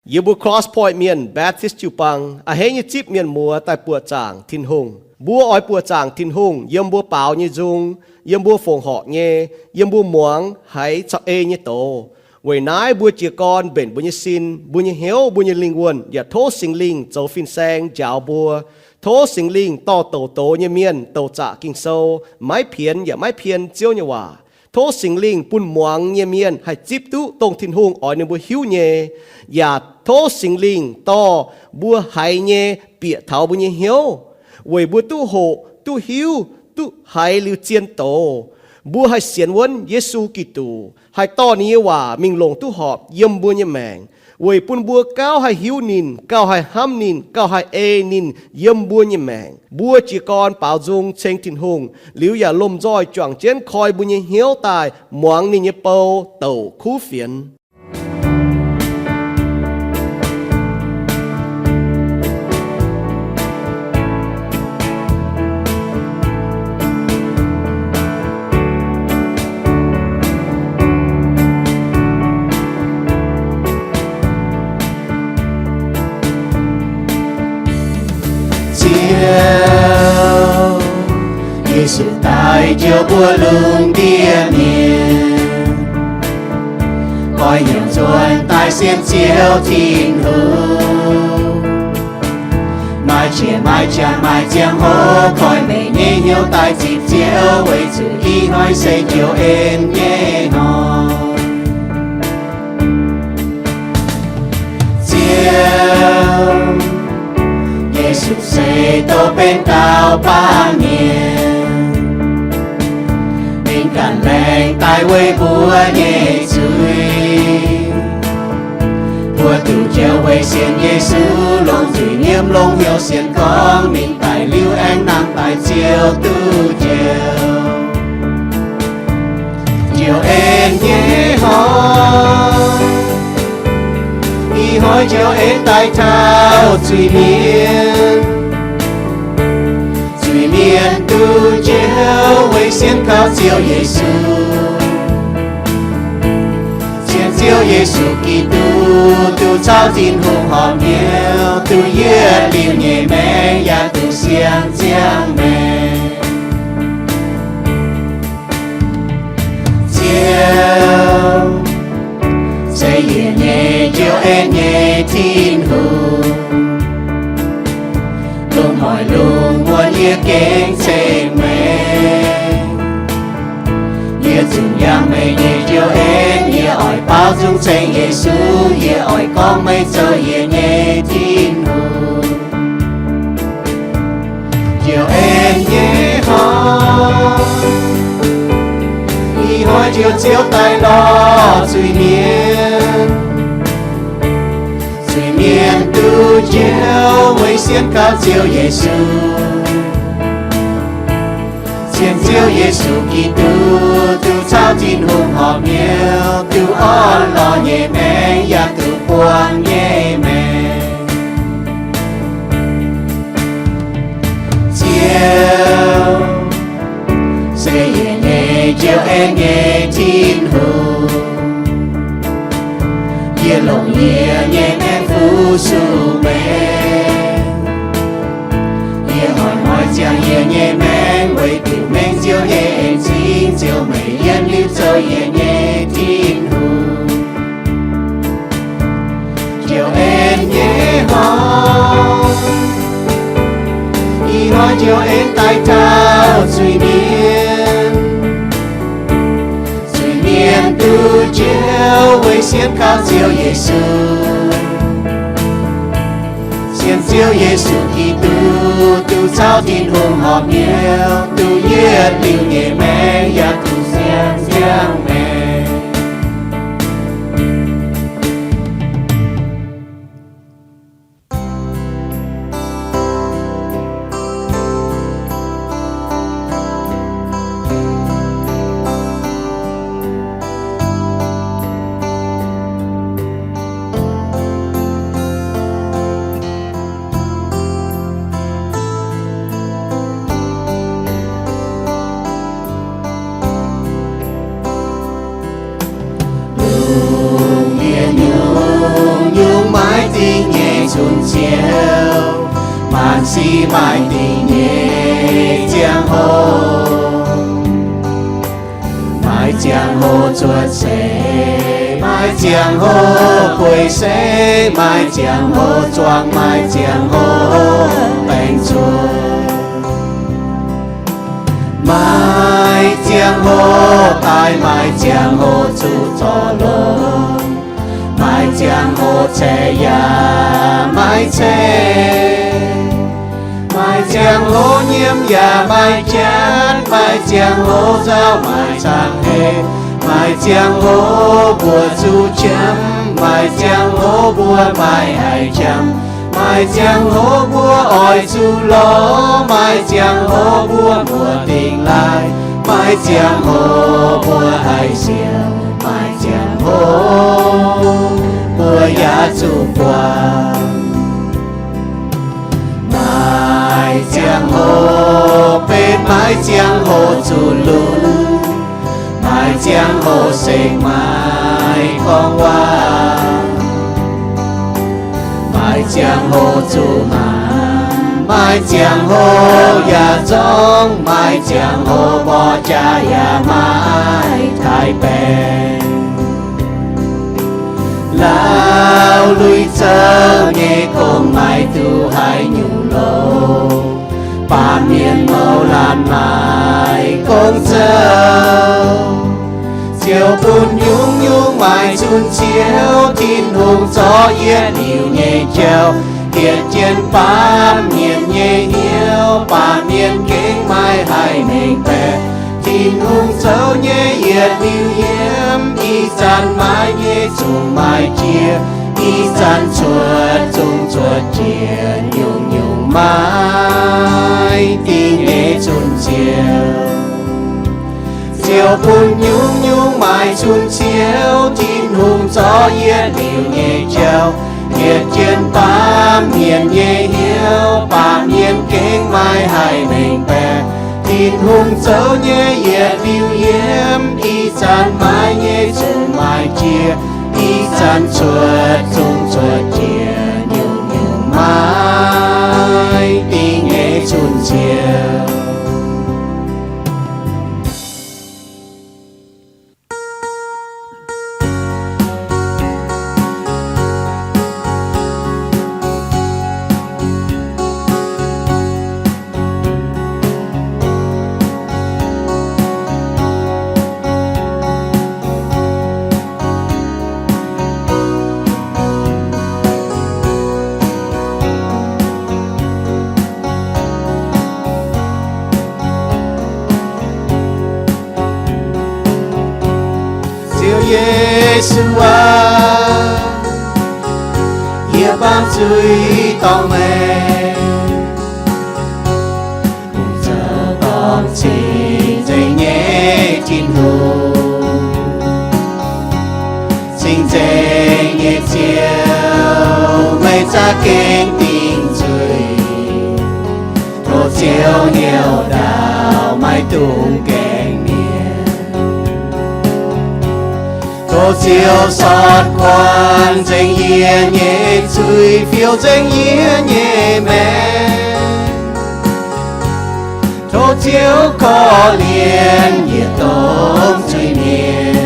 Yie mbuo Cross Point Mienh Baptist jiu-baang a'hneiv nyei zipv mienh muoz daaih buoqc zaangc Tin-Hungh. Mbuo oix buoqc zaangc Tin-Hungh yiem mbuo baaux nyei nzung, yiem mbuo fongc horc nyei, yiem mbuo muangx haiz caux ei nyei doz. Weic naaiv mbuo jiez gorn mbenc mbuo nyei sin, mbuo nyei hnyouv, mbuo nyei lingh wuonh yaac tov Singx Lingh zoux fin-saeng njaaux mbuo. Tov Singx Lingh dorh douc doz nyei mienh douc zaqc Ging-Sou, maiv pienx yaac maiv pien Ziouv nyei waac. Tov Singx Lingh bun muangx nyei mienh haih zipv duqv dongh Tin-Hungh oix ninh mbuo hiuv nyei, yaac tov Singx Lingh dorh mbuo haiz nyei bieqc taux mbuo nyei hnyouv, weic mbuo duqv hoqc, duqv hiuv, duqv haiz liuz zien doz. Mbuo haih sienx wuonv Yesu Giduc, haih dorh ninh nyei waac mingh longc duqv horpc yiem mbuo nyei maengc, weic bun mbuo gauh haih hiuv ninh, gauh haih hnamv ninh, gauh haih ei ninh yiem mbuo nyei maengc. Mbuo jiez gorn baaux nzung ceng Tin-Hungh liuz yaac lomh nzoih juangc jienv koi mbuo nyei hnyouv daaih muangx ninh nyei bou douc kuv fienx. Ziouv, Yesu daaih njoux mbuo lungh ndiev mienh, oix hnyouv nzuonx daaih sienx Ziouv Tin-Hungh. Maaih qiex maaih jangx maaih ziangh hoc koi meih nyei hnyouv daaih zipv Ziouv, weic zuqc ih hnoi se njoux en nyei hnoi. Ziouv, Yesu se douh benx daauh baamh mienh, ninh ganh laengz daaih weic mbuo nyei zuiz. Mbuo duqv njoux weic sienx Yesu longc zuiz-nyiemv longc hnyouv sienx gorngv ninh daic liuz aengx nangh daaih ziouc duqv njoux. Njoux en nyei hnoi, ih hnoi njoux en daaih taux zuiz-mienh. Zuiz-mienh duqv njoux weic sienx kaux Ziouv Yesu. Sienx Ziouv Yesu Giduc duqv caux Tin-Hungh horpc hnyouv, duqv yietc liuz nyei maengc yaac duqv siang-ziangh maengc. Ziouv, se yie nyei njoux en nyei Tin-Hungh. Lungh hmuangx lungh muonz yie gengh ceng meih. Yie zunc yangh meih nyei njoux en, yie oix baaux nzung ceng Yesu. Yie oix gorngv meih zoux yie nyei Tin-Hungh. Njoux en nyei hnoi, ih hnoi njoux Ziouv daaih lorz zuiz-mienh. Zuiz-mienh duqv njoux weic sienx kaux Ziouv Yesu. Sienx Ziouv Yesu Giduc duqv caux Tin-Hungh horpc hnyouv, duqv orn-lorqc nyei maengc yaac duqv buangh nyei maengc. Ziouv, se yie nyei njoux en nyei Tin-Hungh. Yie longc yie nyei maengc fu-sux meih. Yie hnoi-hnoi ziangh yie nyei maengc weic diuc mengh Ziouv nyei en-zingh, Ziouv meih yietc liuz zoux yie nyei Tin-Hungh. Njoux en nyei hnoi, ih hnoi njoux en daaih taux zuiz-mienh. Zuiz-mienh duqv njoux weic sienx kaux Ziouv Yesu. Sienx Ziouv Yesu Giduc duqv caux Tin-Hungh horpc hnyouv, duqv yietc liuz nyei maengc yaac duqv siang-ziangh maengc. Laanh sic maaih dingc nyei ziangh hoc, maaih ziangh hoc zuotc seix, maaih ziangh hoc bueix seix, maaih ziangh hoc zuangx, maaih ziangh hoc baengc zuoqc. Maaih ziangh hoc daaih, maaih ziangh hoc zuqc zorc longx, maaih ziangh hoc ceix yaac maiv ceix. Maaih ziangh hoc nyiemv yaac maiv jatv, maaih ziangh hoc nzauh maaih cang heix, maaih ziangh hoc mbuo zuqc qiemx, maaih ziangh hoc mbuo maiv haih qiemx, maaih ziangh hoc mbuo oix zuqc lorz, maaih ziangh hoc mbuo muoz-dingh laaih, maaih ziangh hoc mbuo haih siouc, maaih ziangh hoc mbuo yaac zuqc buangh. Maaih ziangh hoc benx, maaih ziangh hoc zuqc lunx, maaih ziangh hoc seng maaih gorngv waac, maaih ziangh hoc zuqc hnaangx, maaih ziangh hoc yaac zorngv, maaih ziangh hoc mborqv jaax yaac maiv taaih baengc. Lauh lui zouv nyei gong maaih duqv haaix nyungc longx, baamh mienh mouz laanh maaih gong zouv. Ziouv bun nyungc-nyungc maaih zunh Ziouv. Tin-Hungh zorqv yietc liuz nyei jauv, yietc jienv baamh mienh nyei hnyouv, baamh mienh gengh maiv haih mengh baeqc. Tin-Hungh zoux nyei yietc liuz yiem, ih zanc maaih nyei zungv maaih jiex, ih zanc cuotv zungv cuotv jiex, nyungc-nyungc maaih dingc nyei zunh Ziouv. Ziouv bun nyungc-nyungc maaih zunh Ziouv. Tin-Hungh zorqv yietc liuz nyei jauv, yietc jienv baamh mienh nyei hnyouv, baamh mienh gengh maiv haih mengh baeqc. Tin-Hungh zoux nyei yietc liuz yiem, ih zanc maaih nyei zungv maaih jiex, ih zanc cuotv zungv cuotv jiex, nyungc-nyungc maaih dingc nyei zunh Ziouv. Ziouv Yesu aac, yie baamh zuiz dorh meih, bun zoux dorngc cing nzengc nyei Tin-Hungh, cing nzengc nyei Ziouv, meih za'gengh dingc zuiz. Tov Ziouv hnyouv ndaauh, maiv dungx gaengh mienh. Tov Ziouv sortv guanh nzengc yie nyei zuiz, fiou nzengc yie nyei maengc. Tov Ziouv korv-lienh yie dongh zuiz-mienh,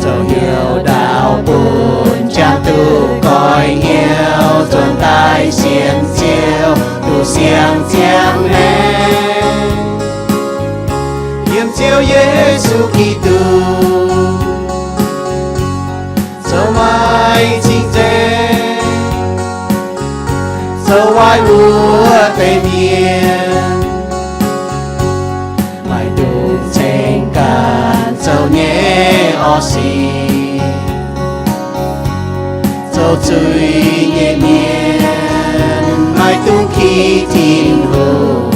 zoux hnyouv ndaauh bun jangx duqv goiv hnyouv, nzuonx daaih sienx Ziouv, duqv siang ziangh maengc. Yiem Ziouv Yesu Giduc zoux maaih cing-nzengc, zoux waaic wuov deix mienh, maiv dungx ceng ganh zoux nyei orv sic. Zoux zuiz nyei mienh maiv dungx ki Tin-Hungh,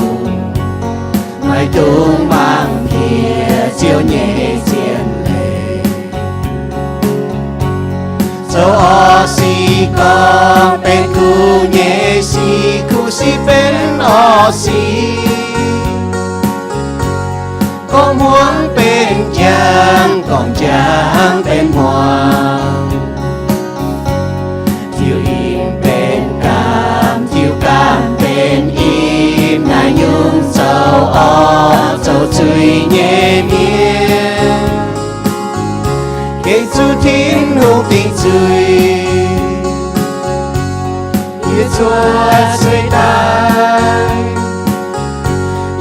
maiv dungx mangc piex Ziouv nyei zien leiz. Zoux orv sic gorngv benx kuv nyei sic, kuv sic benx orv sic. Gorngv hmuangx benx njang, gorngv njang benx hmuangx. Ziouv ih benx ganh zuiz nyei mienh, gengh zuqc Tin-Hungh dingc zuiz. Yie cuotv seix daaih,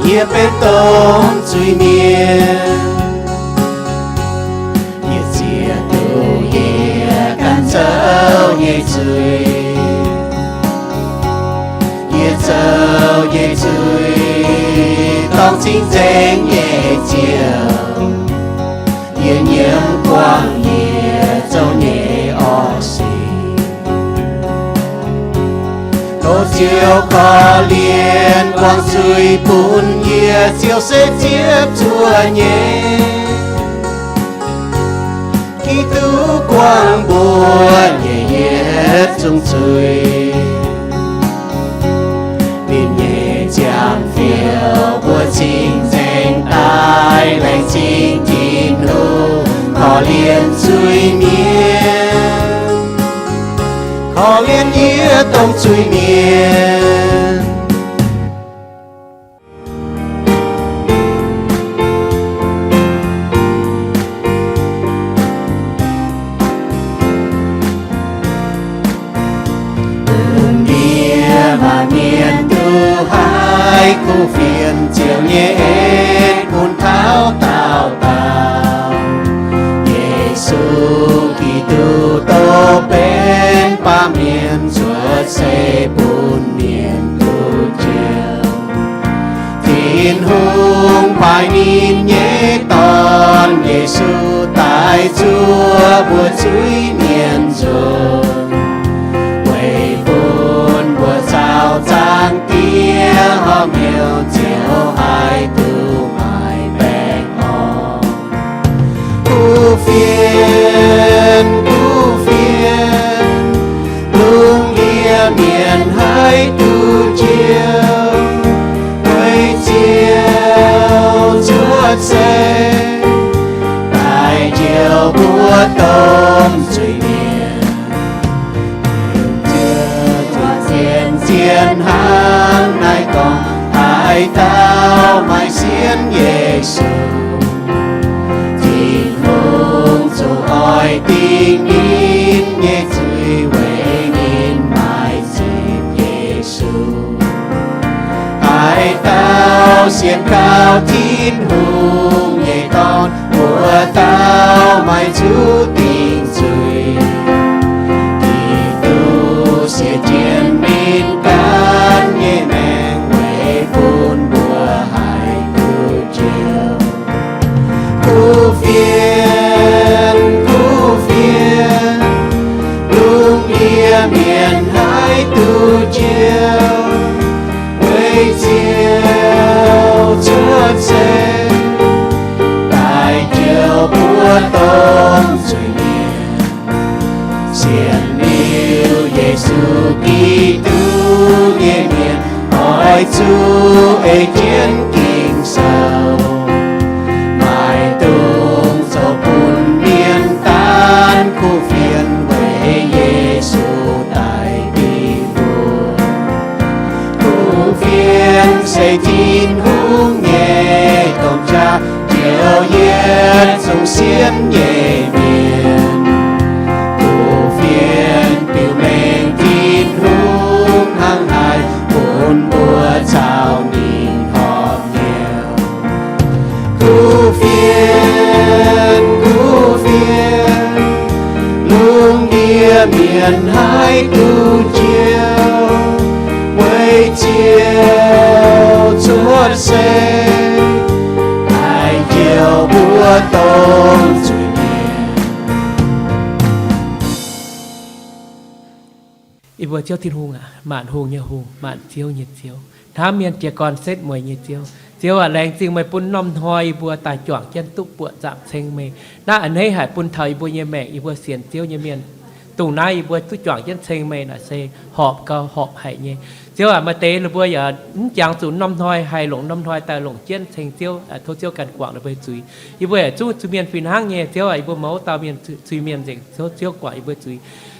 yie benx dongh zuiz-mienh. Yie ziex duqv yie ganh zoux nyei zuiz. Yie zoux nyei zuiz dorngc cing-nzengc nyei ziouc. Yie nyiemv buangh yie zoux nyei orv-sic. Tov Ziouv korv-lienh buangh zuiz bun yie, Ziouv se ziepc zuoqv nyei. Giduc guangc mbuo nyei yietc zungv zuiz. Ninh nyei ziangh fioux mbuo cing-nzengc daaih laengz zingh Tin-Hungh korv-lienh zuiz-mienh, korv-lienh yie dongh zuiz-mienh. Bun yie maaih mienh duqv haih kuv fienx, Ziouv nyei en bun taux daauh dauh. Yesu Giduc dongh benx baamh mienh cuotv seix bun mienh duqv njoux. Tin-Hungh paaiv ninh nyei Dorn, Yesu, daaih zuov mbuo zuiz-mienh nzunc, weic bun mbuo caux Zaangc Diex horpc hnyouv, Ziouv haih duqv maaiz baengh orn. Kuv fienx, kuv fienx, lungh ndiev mienh haih duqv njoux, weic Ziouv cuotv seix daaih njoux mbuo domh zuiz-mienh. Zien-zien hnangv naaiv gorngv, haaix dauh maaih sienx Yesu, Tin-Hungh ziouc oix dingc ninh nyei zuiz weic ninh maaih zipc Yesu. Haaix dauh sienx kaux Tin-Hungh nyei Dorn, wuov dauh maiv zuqc dingc zuiz. Giduc siec jienv ninh ganh nyei maengc weic bun mbuo haih duqv njoux. Kuv fienx, kuv fienx, lungh ndiev mienh haih duqv njoux, weic Ziouv cuotv seix daaih njoux mbuo domh zuiz-mienh. Sienx liuz Yesu Giduc nyei mienh oix zuqc ei jienv Ging-Sou. Maaih dongh zoux bun mienh daanh kuv fienx weic Yesu daic dingc mbuo. Kuv fienx se Tin-Hungh nyei domh qaqv, njoux yietc zungv sienx nyei mienh. Kuv fienx biux mengh Tin-Hungh hnangv haaix bun mbuo caux ninh horpc hnyouv. Kuv fienx, kuv fienx, lungh ndiev mienh haih duqv njoux, weic Ziouv cuotv seix daaih njoux mbuo domh zuiz-mienh. Yie mbuo Ziouv Tin-Hungh aac, maanc hungh nyei Hungh, maanc ziouv nyei Ziouv, hnamv mienh jiez gorn setv mueiz nyei Ziouv. Ziouv aac, laengz zingh meih bun norm hnoi yie mbuo daaih juangc jienv duqv buoqc zaangc ceng meih. Naaiv a'hneiv haic bun taux yie mbuo nyei maengc, yie mbuo sienx Ziouv nyei mienh. Dongh naaiv yie mbuo duqv juangc jienv ceng meih naaic se horpc gau horpc haic nyei. Ziouv aac, maaih deix ninh mbuo yaac mv jangx zuqc norm hnoi haih longc norm hnoi daaih longc jienv ceng Ziouv. Tov Ziouv ganh guangc ninh mbuo nyei zuiz. Yie mbuo yaac zungv zuiz-mienh fih hnangv nyei. Ziouv aac, yie mbuo mouz dauh mienh zuiz-mienh nzengc. Tov Ziouv guangc yie mbuo zuiz.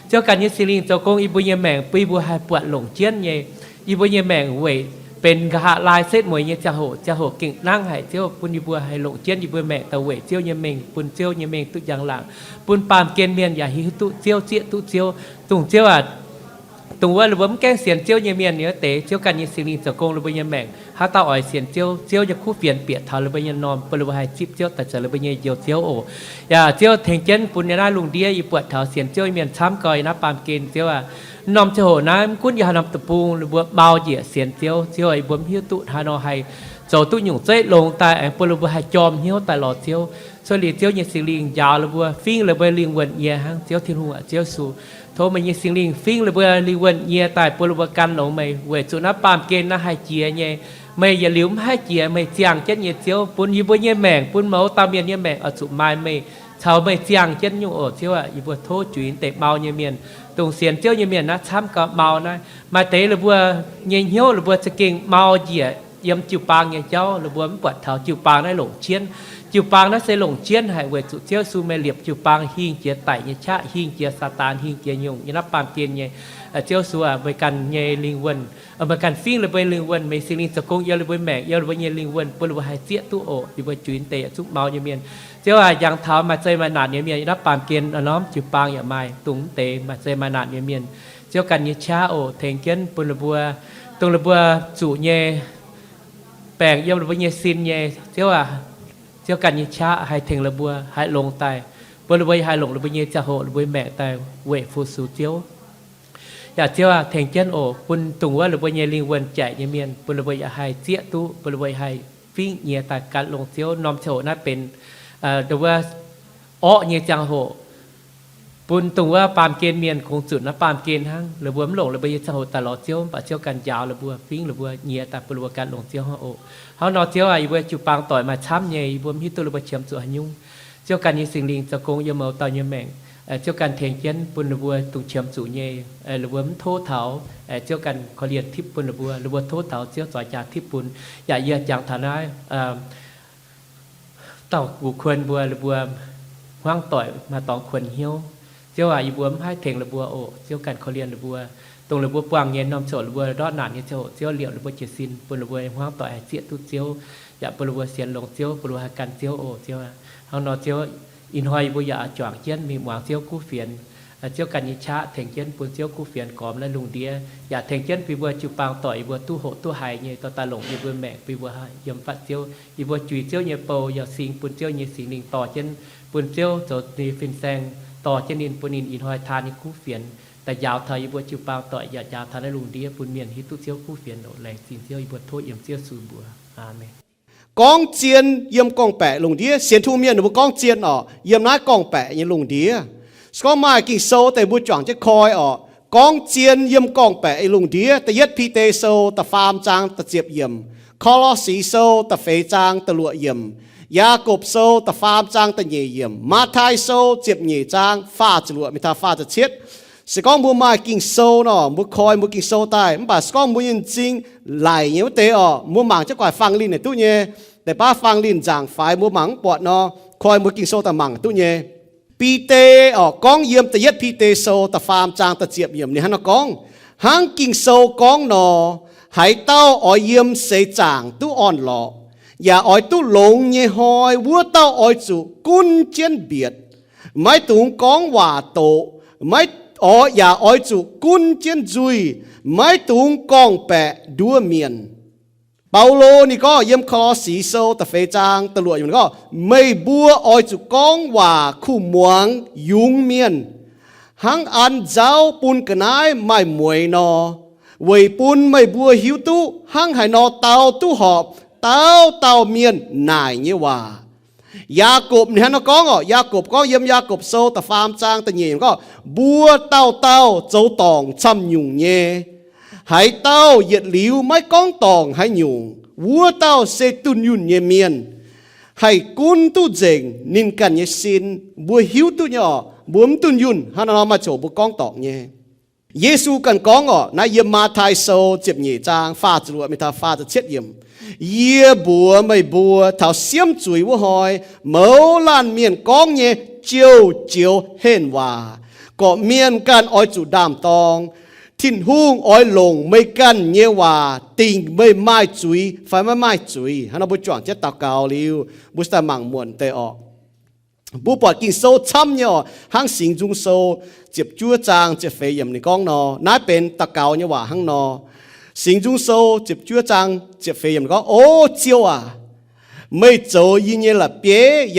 Ziouv ganh nyei Singx Lingh zoux gong yie mbuo nyei maengc, bun yie mbuo haih buatc longc jienv nyei. Yie mbuo nyei maengc weic benx nqa'haav laai setv mueiz nyei ziangh hoc, ziangh hoc gengh nangv haic. Ziouv bun yie mbuo haih longc jienv yie mbuo maengc daaih weic Ziouv nyei mengh, bun Ziouv nyei mengh duqv njang-laangc, bun baamh gen mienh yaac hiuv duqv Ziouv, zieqv duqv Ziouv. Dongh Ziouv aac, dongh wuov ninh mbuo mv gaengh sienx Ziouv nyei mienh wuov deix, Ziouv ganh nyei Singx Lingh zoux gong ninh mbuo nyei maengc, haaix dauh oix sienx Ziouv, Ziouv nyei kuv fienx bieqc taux ninh mbuo nyei m'normh, bun ninh mbuo haih zipv Ziouv daaih zoux ninh mbuo nyei Njoux Ziouv oc. Yaac Ziouv tengx jienv bun yie naaiv lungh ndiev yie buatc taux sienx Ziouv nyei mienh camv gau yie naaiv baamh gen, Ziouv aac, norm ziangh hoc naaiv mv gunv yiem haaix norm deic-bung ninh mbuo mau njiec sienx Ziouv. Ziouv aac, yie mbuo mv hiuv duqv haaix nor haih zoux duqv nyungc zeiv longx daaih aengx bun ninh mbuo haih jorm hnyouv daaih lorz Ziouv. Cuotv liuz Ziouv nyei Singx Lingh njaaux ninh mbuo, fingv ninh mbuo lingh wuonh nyie hnangv. Ziouv Tin-Hungh aac, Ziouv Yesu, tov meih nyei Singx Lingh fingv ninh mbuo lingh wuonh nyie daaih bun ninh mbuo gan longx meih, weic zuqc naaiv baamh gen naaiv haih jiex nyei. Meih yietc liuz mv haih jiex, meih ziangh jienv nyei Ziouv, bun yie mbuo nyei maengc, bun mouz dauh mienh nyei maengc oix zuqc maaih meih, caux meih ziangh jienv nyungc oc. Ziouv aac, yie mbuo tov juix deix mau nyei mienh, dongh sienx Ziouv nyei mienh naaiv camv gau mau naaiv. Maaih deix ninh mbuo nyei hnyouv ninh mbuo za'gengh mau njiec yiem jiu-baang nyei jauv, ninh mbuo mv buatc taux jiu-baang naaiv longc jienv. Jiu-baang naaiv se longc jienv haic weic zuqc Ziouv Yesu meih liepc jiu-baang hingh jiex daic nyei qaqv, hingh jiex Saadaan, hingh jiex nyungc yiem naaiv baamh gen nyei. Ziouv Yesu aac, meih ganh nyei lingh wuonh, meih ganh fingv ninh mbuo lingh wuonh, meih Singx Lingh zoux gong yiem ninh mbuo maengc, yiem ninh mbuo nyei lingh wuonh, bun ninh mbuo haih zieqv duqv oc. Yie mbuo juix deix yietc zungv mau nyei mienh. Ziouv aac, njangx taux maaih zei maaih naanc nyei mienh yiem naaiv baamh gen, norm jiu-baang yaac maaih, dongh mv deix maaih zei maaih naanc nyei mienh, Ziouv ganh nyei qaqv oc, tengx jienv bun ninh mbuo, dongh ninh mbuo zuqc nyei baengc yiem ninh mbuo nyei sin nyei, Ziouv aac, Ziouv ganh nyei qaqv haih tengx ninh mbuo haih longx daaih, bun ninh mbuo haih longc ninh mbuo nyei ziangh hoc, ninh mbuo maengc daaih weic fu-sux Ziouv. Yaac Ziouv aac, tengx jienv oc, bun dongh wuov ninh mbuo nyei lingh wuonh jaic nyei mienh, bun ninh mbuo yaac haih zieqv duqv, bun ninh mbuo haih fingv nyie daaih gan longx Ziouv. Norm ziangh hoc naaiv benx wuov orqv nyei ziangh hoc, bun dongh wuov baamh gen mienh kungx zunc naaiv baamh gen hnangv. Ninh mbuo mv longc ninh mbuo nyei ziangh hoc daaih lorz Ziouv, mv baac Ziouv ganh njaaux ninh mbuo, fingv ninh mbuo nyie daaih bun ninh mbuo gan longx Ziouv hnangv oc. Hnangv nor Ziouv aac, yie mbuo jiu-baang doic maaih camv nyei, yie mbuo mv hiuv duqv ninh mbuo qiemx zuqc haaix nyungc. Ziouv ganh nyei Singx Lingh zoux gong yiem mouz dauh nyei maengc. Ziouv ganh tengx jienv bun ninh mbuo dongh qiemx zuqc nyei, ninh mbuo mv tov taux, Ziouv ganh korv-lienh tipv bun ninh mbuo, ninh mbuo tov taux Ziouv zorc jaax tipv bun. Yaac yie jangx taux naaiv dauh gux kuon mbuo, ninh mbuo hmuangv doic maaih dorngx kuonx hnyouv. Ziouv aac, yie mbuo mv haih tengx ninh mbuo oc. Ziouv ganh korv-lienh ninh mbuo, dongh ninh mbuo buangh nyei norm ziouc ninh mbuo ndortv naanc nyei ziouc, Ziouv liepc ninh mbuo jiez sin, bun ninh mbuo hmuangv doic haih zieqv duqv Ziouv, yaac bun ninh mbuo sienx longx Ziouv, bun ninh mbuo haih gan Ziouv oc. Ziouv aac, hnangv nor Ziouv, ih hnoi yie mbuo yaac juangc jienv mingh muangx Ziouv kuv fienx. Ziouv ganh nyei qaqv tengx jienv bun Ziouv kuv fienx gormx naaiv lungh ndiev, yaac tengx jienv bun yie mbuo jiu-baang doic yie mbuo duqv hoqc duqv haiz nyei dorh daaih longc yie mbuo maengc, bun yie mbuo yiem fatv Ziouv. Yie mbuo juix Ziouv nyei bou, yaac singx bun Ziouv nyei Singx Lingh dorh jienv, bun Ziouv zoux ninh fin-saeng dorh jienv ninh, bun ninh ih hnoi taan nyei kuv fienx daaih njaaux taux yie mbuo jiu-baang doic, yaac njaaux taux naaiv lungh ndiev bun mienh hiuv duqv Ziouv kuv fienx oc. Laengz zingh Ziouv, yie mbuo tov yiem Ziouv Yesu mbuox. Aamen. Gorngv zien yiem gorngv-baeqc lungh ndiev. Sienx Tin-Hungh mienh ninh mbuo gorngv zien orqc, yiem naaiv gorngv-baeqc nyei lungh ndiev. Se gorngv maaih Ging-Sou deix mbuo juangc jienv koi orqc. Gorngv zien yiem gorngv-baeqc nyei lungh ndiev, da'yietv Bide Sou da'faam zaang da'ziepc yiemc, Ko^lo^si Sou da'feix zaang da'luoqc yiemc, Yaagorpc Sou da'faam zaang da'nyeic yiemc, Matv^tai Sou ziepc nyeic zaang faah ziepc luoqc mingh taux faah ziepc cietv. Se gorngv mbuo maaih Ging-Sou nor, mbuo koi mbuo Ging-Sou daaih. Mv baac se gorngv mbuo nyei m'zing laic nyei wuov deix orqc, mbuo mangc jienv gu'nguaaic fang linh naaic duqv nyei. Deix baav fang linh nzaangc faix mbuo mangc mv buatc nor, koi mbuo Ging-Sou daaih mangc duqv nyei. Bide orqc, gorngv yiem da'yietv Bide Sou da'faam zaang da'ziepc yiemc ninh hnangv nor gorngv, hnangv Ging-Sou gorngv nor, haaix dauh oix yiem seix zaangc duqv orn-lorqc, yaac oix duqv longx nyei hnoi, wuov dauh oix zuqc gunv jienv mbietc, maiv dungx gorngv waac doqc, maiv, oix, yaac oix zuqc gunv jienv nzuih, maiv dungx gorngv-baeqc nduov mienh. Baulo ninh gorngv yiem Ko^lo^si Sou da'feix zaang da'luoqc yiemc ninh gorngv, meih mbuo oix zuqc gorngv waac kuh muangx yungz mienh, hnangv an nzauv bun ga'naaiv maaih mueix nor, weic bun meih mbuo hiuv duqv hnangv haaix nor dau duqv horpc dauh dauh mienh naaic nyei waac. Yaagorpc ninh hnangv nor gorngv orqc, Yaagorpc gorngv yiem Yaagorpc Sou da'faam zaang da'nyeic gorngv, mbuo dauh dauh zoux dorngc camv-nyungc nyei. Haaix dauh yietc liuz maiv gorngv dorngc haaix nyungc, wuov dauh se dunh yunh nyei mienh, haih gunv duqv nzengc ninh ganh nyei sin. Mbuo hiuv duqv nyei orqc, mbuo mv dunh yunh hnangv nor maaih ziouc mbuo gorngv dorngc nyei. Yesu ganh gorngv orqc, naaiv yiem Matv^tai Sou ziepc nyeic zaang faah ziepc luoqc mingh taux faah ziepc cietv yiemc, yie mbuox meih mbuo, taux siemv zuiz wuov hnoi, mouz laanh mienh gorngv nyei jouh joux henh waac, gorqv-mienh ganh oix zuqc ndaam-dorng. Tin-Hungh oix longc meih ganh nyei waac dingc meih maaih zuiz fai maiv maaih zuiz. Hnangv nor mbuo juangc jienv daux gaux liuz, mbuo se daaih mangc muonc deix orqc. Mbuo buatc Ging-Sou camv nyei orqc, hnangv Singx Nzung Sou ziepc juov zaang ziepc feix yiemc ninh gorngv nor, naaiv benx daux gaux nyei waac hnangv nor. Singx Nzung Sou ziepc juov zaang ziepc feix yiemc ninh gorngv, O Ziouv aac, meih zoux yie nyei la'bieiv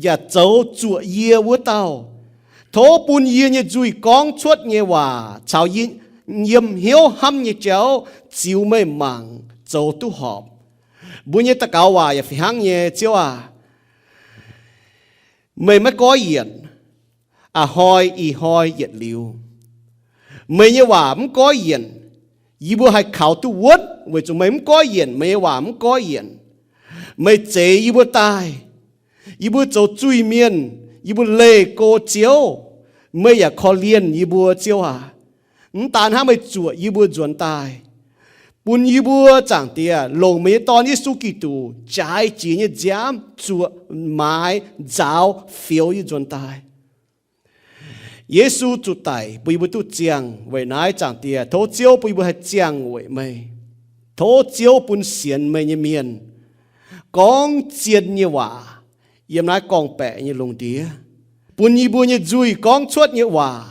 yaac zoux zuoqc yie wuov dauh. Tov bun yie nyei nzuih gorngv cuotv nyei waac caux yie yiem hnyouv hnamv nyei jauv ziux meih mangc zoux duqv horpc. Mbuo nyei daux gaux waac yaac fih hnangv nyei, Ziouv aac, meih maiv goiv yienc. A'hnoi ih hnoi yietc liuz, meih nyei waac mv goiv yienc. Yie mbuo haih kaux duqv wuonv weic zuqc meih mv goiv yienc, meih nyei waac mv goiv yienc. Meih zeix yie mbuo daaih. Yie mbuo zoux zuiz-mienh, yie mbuo leih go Ziouv. Meih yaac korv-lienh yie mbuo, Ziouv aac. Mv daan hnangv, meih zuoqc yie mbuo nzuonx daaih, bun yie mbuo, Zaangc Diex, longc meih nyei Dorn, Yesu Giduc, jaaix jiex nyei nziaamv zuoqc, maaiz, nzaaux, fioux yie nzuonx daaih. Yesu zuqc daic bun yie mbuo duqv ziangh. Weic naaiv, Zaangc Diex, tov Ziouv bun yie mbuo haih ziangh weic meih. Tov Ziouv bun sienx meih nyei mienh gorngv zien nyei waac yiem naaiv gorngv-baeqc nyei lungh ndiev, bun yie mbuo nyei nzuih gorngv cuotv nyei waac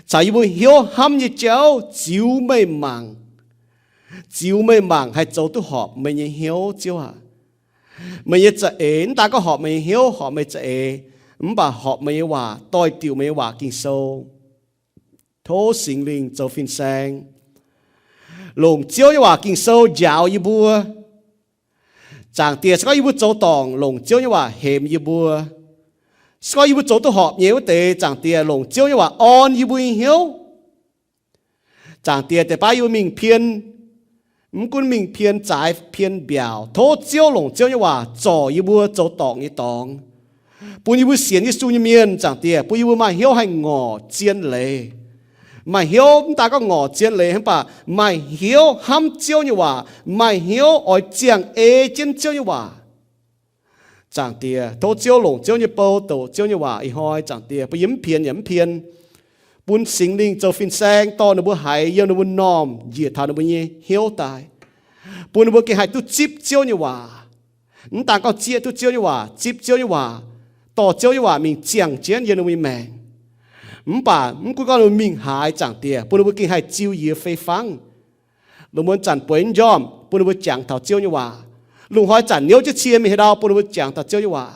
caux yie mbuo hnyouv hnamv nyei jauv ziux meih mangc. Ziux meih mangc haih zoux duqv horpc meih nyei hnyouv, Ziouv aac. Meih nyei za'eix, mv daan gorngv horpc meih nyei hnyouv, horpc meih za'eix, mv baac horpc meih nyei waac, doix-diuc meih nyei waac, Ging-Sou. Tov Singx Lingh zoux fin-saeng, longc Ziouv nyei waac, Ging-Sou, njaaux yie mbuo. Zaangc Diex, se gorngv yie mbuo zoux dorngc, longc Ziouv nyei waac hemx yie mbuo. Se gorngv yie mbuo zoux duqv horpc nyei wuov deix, Zaangc Diex, longc Ziouv nyei waac orn yie mbuo nyei hnyouv. Zaangc Diex, deix baav yie mbuo mingh pien, mv gunv mingh pien zaaix pien mbiaauc, tov Ziouv longc Ziouv nyei waac zorc yie mbuo zoux dorngc nyei dorngx, bun yie mbuo sienx Yesu nyei mienh, Zaangc Diex, bun yie mbuo maaih hnyouv haih ngorc zien leiz. Maaih hnyouv, mv daan gorngv ngorc zien leiz, mv baac maaih hnyouv hnamv Ziouv nyei waac, maaih hnyouv oix ziangh ei jienv Ziouv nyei waac. Zaangc Diex, tov Ziouv longc Ziouv nyei bou doqc Ziouv nyei waac ih hnoi, Zaangc Diex, bun yie mv pien yaac mv pien. Bun Singx Lingh zoux fin-saeng dorh ninh mbuo haiz yiem ninh mbuo m'normh njiec taux ninh mbuo nyei hnyouv daaih, bun ninh mbuo gengh haih duqv zipv Ziouv nyei waac. Mv daan gorngv zieqv duqv Ziouv nyei waac, zipv Ziouv nyei waac, dorh Ziouv nyei waac mingh ziangh jienv yiem ninh mbuo nyei maengc. Mv baac mv gunv gorngv ninh mbuo mingh haaix, Zaangc Diex, bun ninh mbuo gengh haih ziux yie fei fangv. Lungh muonz zanc bueix njormh, bun ninh mbuo jangx taux Ziouv nyei waac. Lungh hnoi zanc niouv jienv cie mingh haaix ndau, bun ninh mbuo jangx taux Ziouv nyei waac.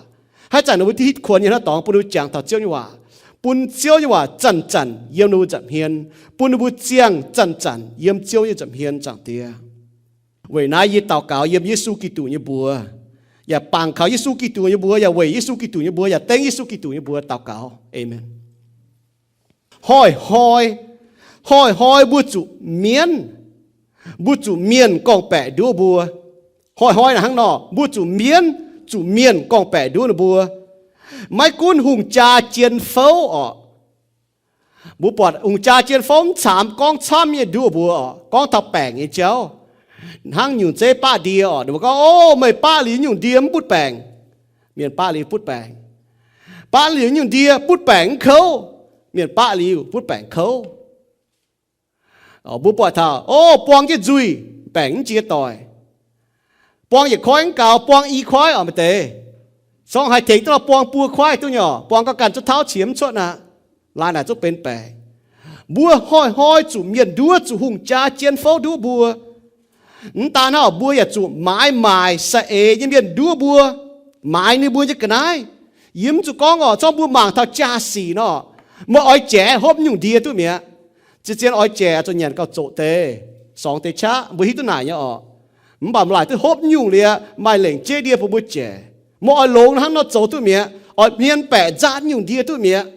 Haaix zanc ninh mbuo hitv kuonx nyei hnangv dorngx, bun ninh mbuo jangx taux Ziouv nyei waac. Bun Ziouv nyei waac zanc-zanc yiem ninh mbuo nza'hmien, bun ninh mbuo ziangh zanc-zanc yiem Ziouv nyei nza'hmien, Zaangc Diex. Weic naaiv yie daux gaux yiem Yesu Giduc nyei mbuox, yaac bangc kaux Yesu Giduc nyei mbuox, yaac weic Yesu Giduc nyei mbuox, yaac dengv Yesu Giduc nyei mbuox daux gaux. Aamen. Hnoi-hnoi, hnoi-hnoi mbuo zuqc mienv, mbuo zuqc mienh gorngv-baeqc nduov mbuo. Hnoi-hnoi naaic hnangv nor, mbuo zuqc mienv, zuqc mienh gorngv-baeqc nduov ninh mbuo. Maiv gunv hungh jaa jien fouv orqc. Mbuo buatc hungh jaa jien fouv mv caamx gorngv camv nyei nduov mbuo orqc, gorngv taux baengc nyei jauv. Hnangv nyungc zeiv baqv ndie orqc, ninh mbuo gorngv, O, meih baqv liuz nyungc ndie mv butv baengc. Mienh baqv liuz butv baengc. Baqv liuz nyungc ndie butv baengc mv kouv. Mienh baqv liuz butv baengc kouv. Mbuo buatc taux, o, buang jienv nzuih, baengc mv jiex doic. Buang yietc koiv mv gaux, buang i koiv orqc, maaih deix zorngv haaix tengx duqv nor buang buo koiv duqv nyei orqc, buang gauh ganh zuqc tauv qiex mv cuotv aqv. Laanh naaic zungv benx baengc. Mbuo hnoi-hnoi zuqc mienh nduov, zuqc hungh jaa jien fouv nduov mbuo. Mv daan hnangv, mbuo yaac zuqc maaiz maaic saeng-eix nyei mienh nduov mbuo, maaiz ninh mbuo nyei ga'naaiv. Yie mv zuqc gorngv orqc, zorngv mbuo mangc taux jaa-sic nor, meih oix jaiv hopv nyungc ndie duqv mi'aqv. Zien-zien oix jaiv zuqc nyanc gauh zoqc deix, sorngx deix qaqv, mbuo hiuv duqv naaic nyei orqc. Mv baac meih laaic duqv hopv nyungc liuz, maaih lengc jeiv ndie bun mbuo jaiv. Meih oix longx hnangv nor zoux duqv mi'aqv, oix hmien baeqc nzaatv nyungc ndie duqv mi'aqv.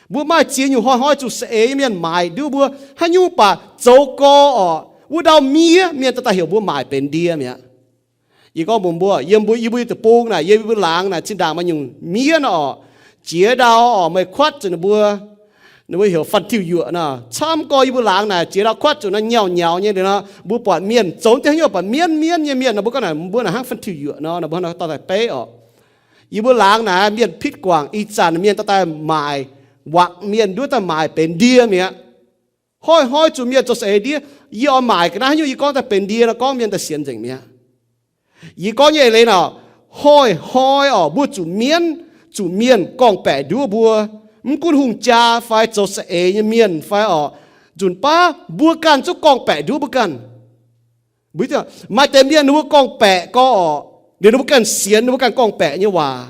Mbuo maaih ziex nyungc hnoi-hnoi zuqc saeng-eix nyei mienh maaic nduov mbuo. Haaix nyungc baac zoux gau orqc, wuov ndau miev mienh daaih daaih heuc mbuo maaic benx ndie mi'aqv. Yie gorngv mbuox mbuo, yiem mbuo, yie mbuo nyei deic-bung naaic, yiem mbuo laangz naaic, zinh ndaangc maaih nyungc miev nor orqc, jiex ndau orqc, meih kuatv zuqc ninh mbuo, ninh mbuo heuc fanh tiuh yuoqc nor. Camv gorx yie mbuo laangz naaic jiex ndau kuatv zuqc nor nyauv-nyauv nyei nor, mbuo buatc mienh zoux deix haaix nyungc baac mienv mienv nyei mienh nor, mbuo gorngv naaic mbuo naaic hnangv fanh tiuh yuoqc nor, mbuo hnangv nor dorh daaih beiv orqc. Yie mbuo laangz naaic mienh pitv guangc, ih zanc mienh dorh daaih maaic, wakc mienh nduov daaih maaic benx ndie mi'aqv. Hnoi-hnoi zuqc mienh zoux za'eix ndiev. Yie oix maaic ga'naaiv haaix nyungc yie gorngv daaih benx ndie nor, gorngv mienh daaih sienx nzengc mi'aqv. Yie gorngv nyei eix leiz naaic, hnoi-hnoi orqc, mbuo zuqc mienv, zuqc mienh gorngv-baeqc nduov mbuo. Mv gunv hungh jaa fai zoux za'eix nyei mienh fai orqc, nzunc baav mbuo ganh zungv gorngv-baeqc nduov mbuo ganh. Maaih deix mienh ninh mbuo gorngv-baeqc gorx orqc, liuz ninh mbuo ganh sienx ninh mbuo ganh gorngv-baeqc nyei waac.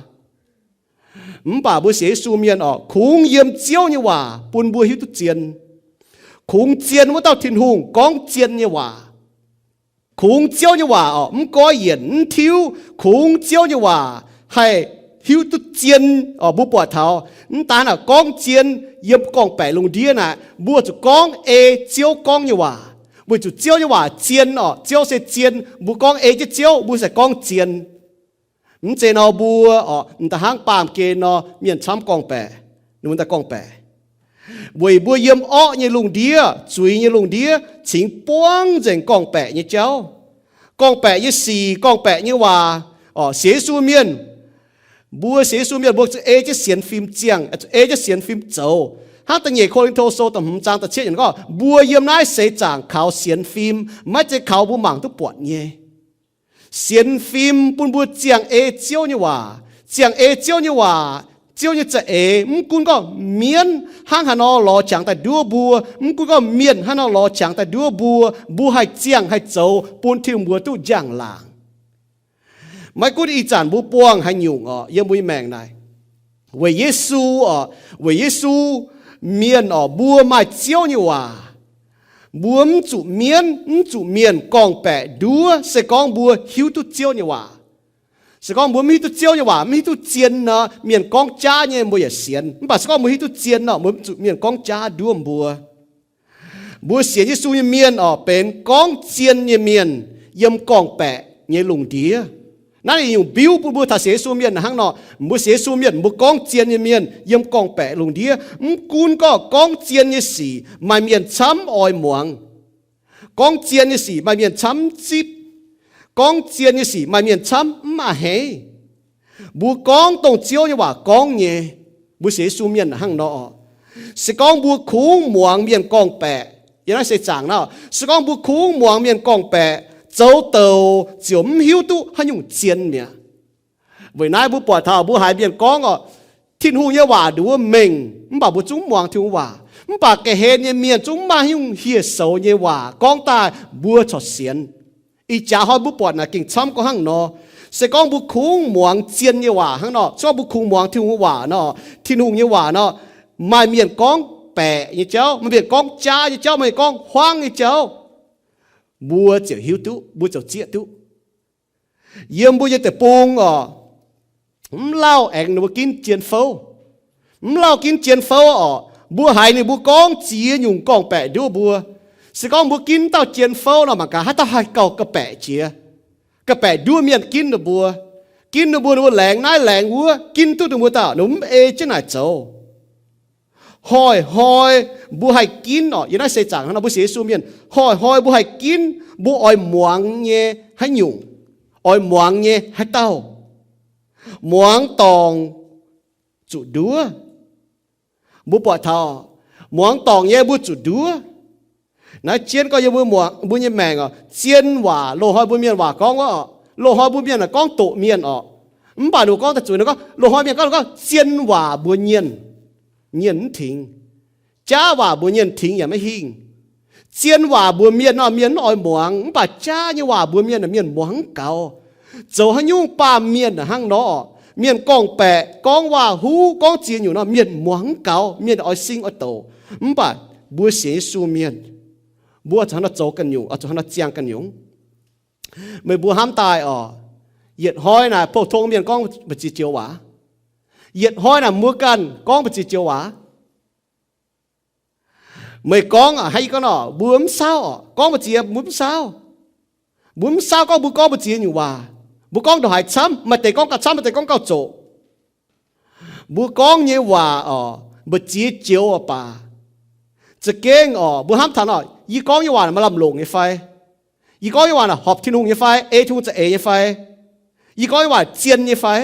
Mv baac mbuo sienx Yesu mienh orqc, kungx yiem Ziouv nyei waac bun mbuo hiuv duqv zien. Kungx zien wuov dauh Tin-Hungh gorngv zien nyei waac. Kungx Ziouv nyei waac orqc, mv goiv yienc mv tiuv, kungx Ziouv nyei waac haih hiuv duqv zien orqc. Mbuo buatc taux mv daan aac gorngv zien yiem gorngv-baeqc lungh ndiev naaic, mbuo zuqc gorngv ei Ziouv gorngv nyei waac. Weic zuqc Ziouv nyei waac zien orqc, Ziouv se zien, mbuo gorngv ei jienv Ziouv, mbuo se gorngv zien. Mv zeiz nor mbuo orqc, m'daaih hnangv baamh gen nor mienh camv gorngv-baeqc, ninh mbuo daaih gorngv-baeqc. Weic mbuo yiem orqv nyei lungh ndiev, zuiz nyei lungh ndiev, cingx buangv nzengc gorngv-baeqc nyei jauv, gorngv-baeqc nyei sic, gorngv-baeqc nyei waac orqc. Sienx Yesu mienh, mbuo sienx Yesu mienh mbuo zuqc ei jienv sienx fim ziangh, zuqc ei jienv sienx fim zoux. Hnangv da'nyeic Ko^lin^to Sou da'hmz zaang da'cietv yiemc gorngv, mbuo yiem naaiv seix zaangc kaux sienx fim, maiv zeiz kaux mbuo mangc duqv buatc nyei. Sienx fim bun mbuo ziangh ei Ziouv nyei waac, ziangh ei Ziouv nyei waac, Ziouv nyei za'eix, mv gunv gorngv mienv hnangv haaix nor lorz qangx daaih nduov mbuo, mv gunv gorngv mienh hnangv nor lorz qangx daaih nduov mbuo, mbuo haih ziangh haih zoux bun Tin-Hungh mbuox duqv njang-laangc. Maiv gunv ih zanc mbuo buangh haaix nyungc orqc, yiem mbuo nyei maengc naaic, weic Yesu orqc, weic Yesu mienh orqc, mbuo maaih Ziouv nyei waac. Mbuo mv zuqc mienv, mv zuqc mienh gorngv-baeqc nduov, se gorngv mbuo hiuv duqv Ziouv nyei waac. Se gorngv mbuo mv hiuv duqv Ziouv nyei waac, mv hiuv duqv zien nor, mienh gorngv jaav nyei mbuo yaac sienx. Mv baac se gorngv mbuo hiuv duqv zien nor, mbuo mv zuqc mienh gorngv jaav nduov mbuo. Mbuo sienx Yesu nyei mienh orqc, benx gorngv zien nyei mienh yiem gorngv-baeqc nyei lungh ndiev. Naaiv nyungc mbiuv bun mbuo taux sienx Yesu mienh hnangv nor, mbuo sienx Yesu mienh mbuo gorngv zien nyei mienh yiem gorngv-baeqc lungh ndiev. Mv gunv gorngv, gorngv zien nyei sic maaih mienh camv oix muangx. Gorngv zien nyei sic maaih mienh camv mv zipv. Gorngv zien nyei sic maaih mienh camv mv a'hneiv. Mbuo gorngv dongh Ziouv nyei waac gorngv nyei, mbuo sienx Yesu mienh hnangv nor. Se gorngv mbuo kungx muangx mienh gorngv-baeqc, yiem naaiv seix zaangc naaiv, se gorngv mbuo kungx muangx mienh gorngv-baeqc, zoux douc ziouc mv hiuv duqv haaix nyungc zien mi'aqv. Weic naaiv mbuo buatc taux mbuo haiz mienh gorngv orqc, Tin-Hungh nyei waac nduov mengh, mv baac mbuo zungv mv muangx Tin-Hungh waac. Mv baac ga'hlen nyei mienh zungv mv maaih haaix nyungc hieh soux nyei waac gorngv daaih mbuo corc sienx. Ih jaax hnoi mbuo buatc naaic gengh camv gorngv hnangv nor. Se gorngv mbuo kungx muangx zien nyei waac hnangv nor, se gorngv mbuo kungx muangx Tin-Hungh nyei waac nor, Tin-Hungh nyei waac nor, maaih mienh gorngv baeqc nyei jauv, maaih mienh gorngv jaav nyei jauv, maaih mienh gorngv huaangv nyei jauv, mbuo ziouc hiuv duqv, mbuo ziouc zieqv duqv. Yiem mbuo nyei deic-bung orqc, mv lauh aengx ninh mbuo ginv jien fouv. Mv lauh ginv jien fouv orqc, mbuo haiz ninh mbuo gorngv ziex nyungc gorngv-baeqc nduov mbuo. Se gorngv mbuo ginv dauh jien fouv nor, mangc gaax haaix dauh haih gauh ga'baeqc jiex, ga'baeqc nduov mienh ginv ninh mbuo. Ginv ninh mbuo, ninh mbuo laengz naaiv laengz wuov, ginv duqv ninh mbuo daaih, ninh mbuo mv ei jienv naaic zoux. Hnoi-hnoi mbuo haih ginv orqc, yiem naaiv seix zaangc hnangv nor mbuo sienx Yesu mienh, hnoi-hnoi mbuo haih ginv mbuo oix muangx nyei haaix nyungc, oix muangx nyei haaix dauh. Muangx dorngc zuqc nduov. Mbuo buatc taux muangx dorngc nyei mbuo zuqc nduov. Naaiv jienv gorngv yiem mbuo, mbuo nyei maengc orqc, zien waac loz-hnoi mbuo mienh waac gorngv wuov orqc, loz-hnoi mbuo mienh aah gorngv doqc mienh orqc. Mv baac ninh gorngv daaih zuqc ninh gorngv, loz-hnoi mienh gorngv, gorngv zien waac mbuox mienh, mienh mv tingx. Jaav waac mbuox mienh tingx yaac maiv hingh. Zien waac mbuox mienh nor, mienh mv oix muangx, mv baac jaav nyei waac mbuox mienh, mienh muangx mv gaux. Zoux haaix nyungc baamh mienh hnangv nor orqc, mienh gorngv-baeqc, gorngv waac-huv, gorngv ziex nyungc nor, mienh muangx mv gaux, mienh oix sing oix douc. Mv baac mbuo sienx Yesu mienh, mbuo zuqc hnangv nor zoux ganh nyungc, zuqc hnangv nor ziangh ganh nyungc. Meih mbuo hnamv daaih orqc, yietc hnoi naaic pou-tong mienh gorngv mbu'ziex joux waac. Yietc hnoi naaic mbuo ganh gorngv mbu'ziex joux waac. Meih gorngv hnangv yie gorngv nor, mbuo mv saauv orqc, gorngv mbu'ziex mbuo mv saauv. Mbuo mv saauv gorngv mbuo gorngv mbu'ziex nyungc waac. Mbuo gorngv ndongc haaix camv, maaih deix gorngv gauh camv, maaih deix gorngv gauh zoqc. Mbuo gorngv nyei waac orqc, mbu'ziex joux orqc baac, za'gengh orqc, mbuo hnamv taux orqc, yie gorngv nyei waac maaih lamh longc nyei fai? Yie gorngv nyei waac naaic horpc Tin-Hungh nyei fai? Ei Tin-Hungh za'eix nyei fai? Yie gorngv nyei waac zien nyei fai?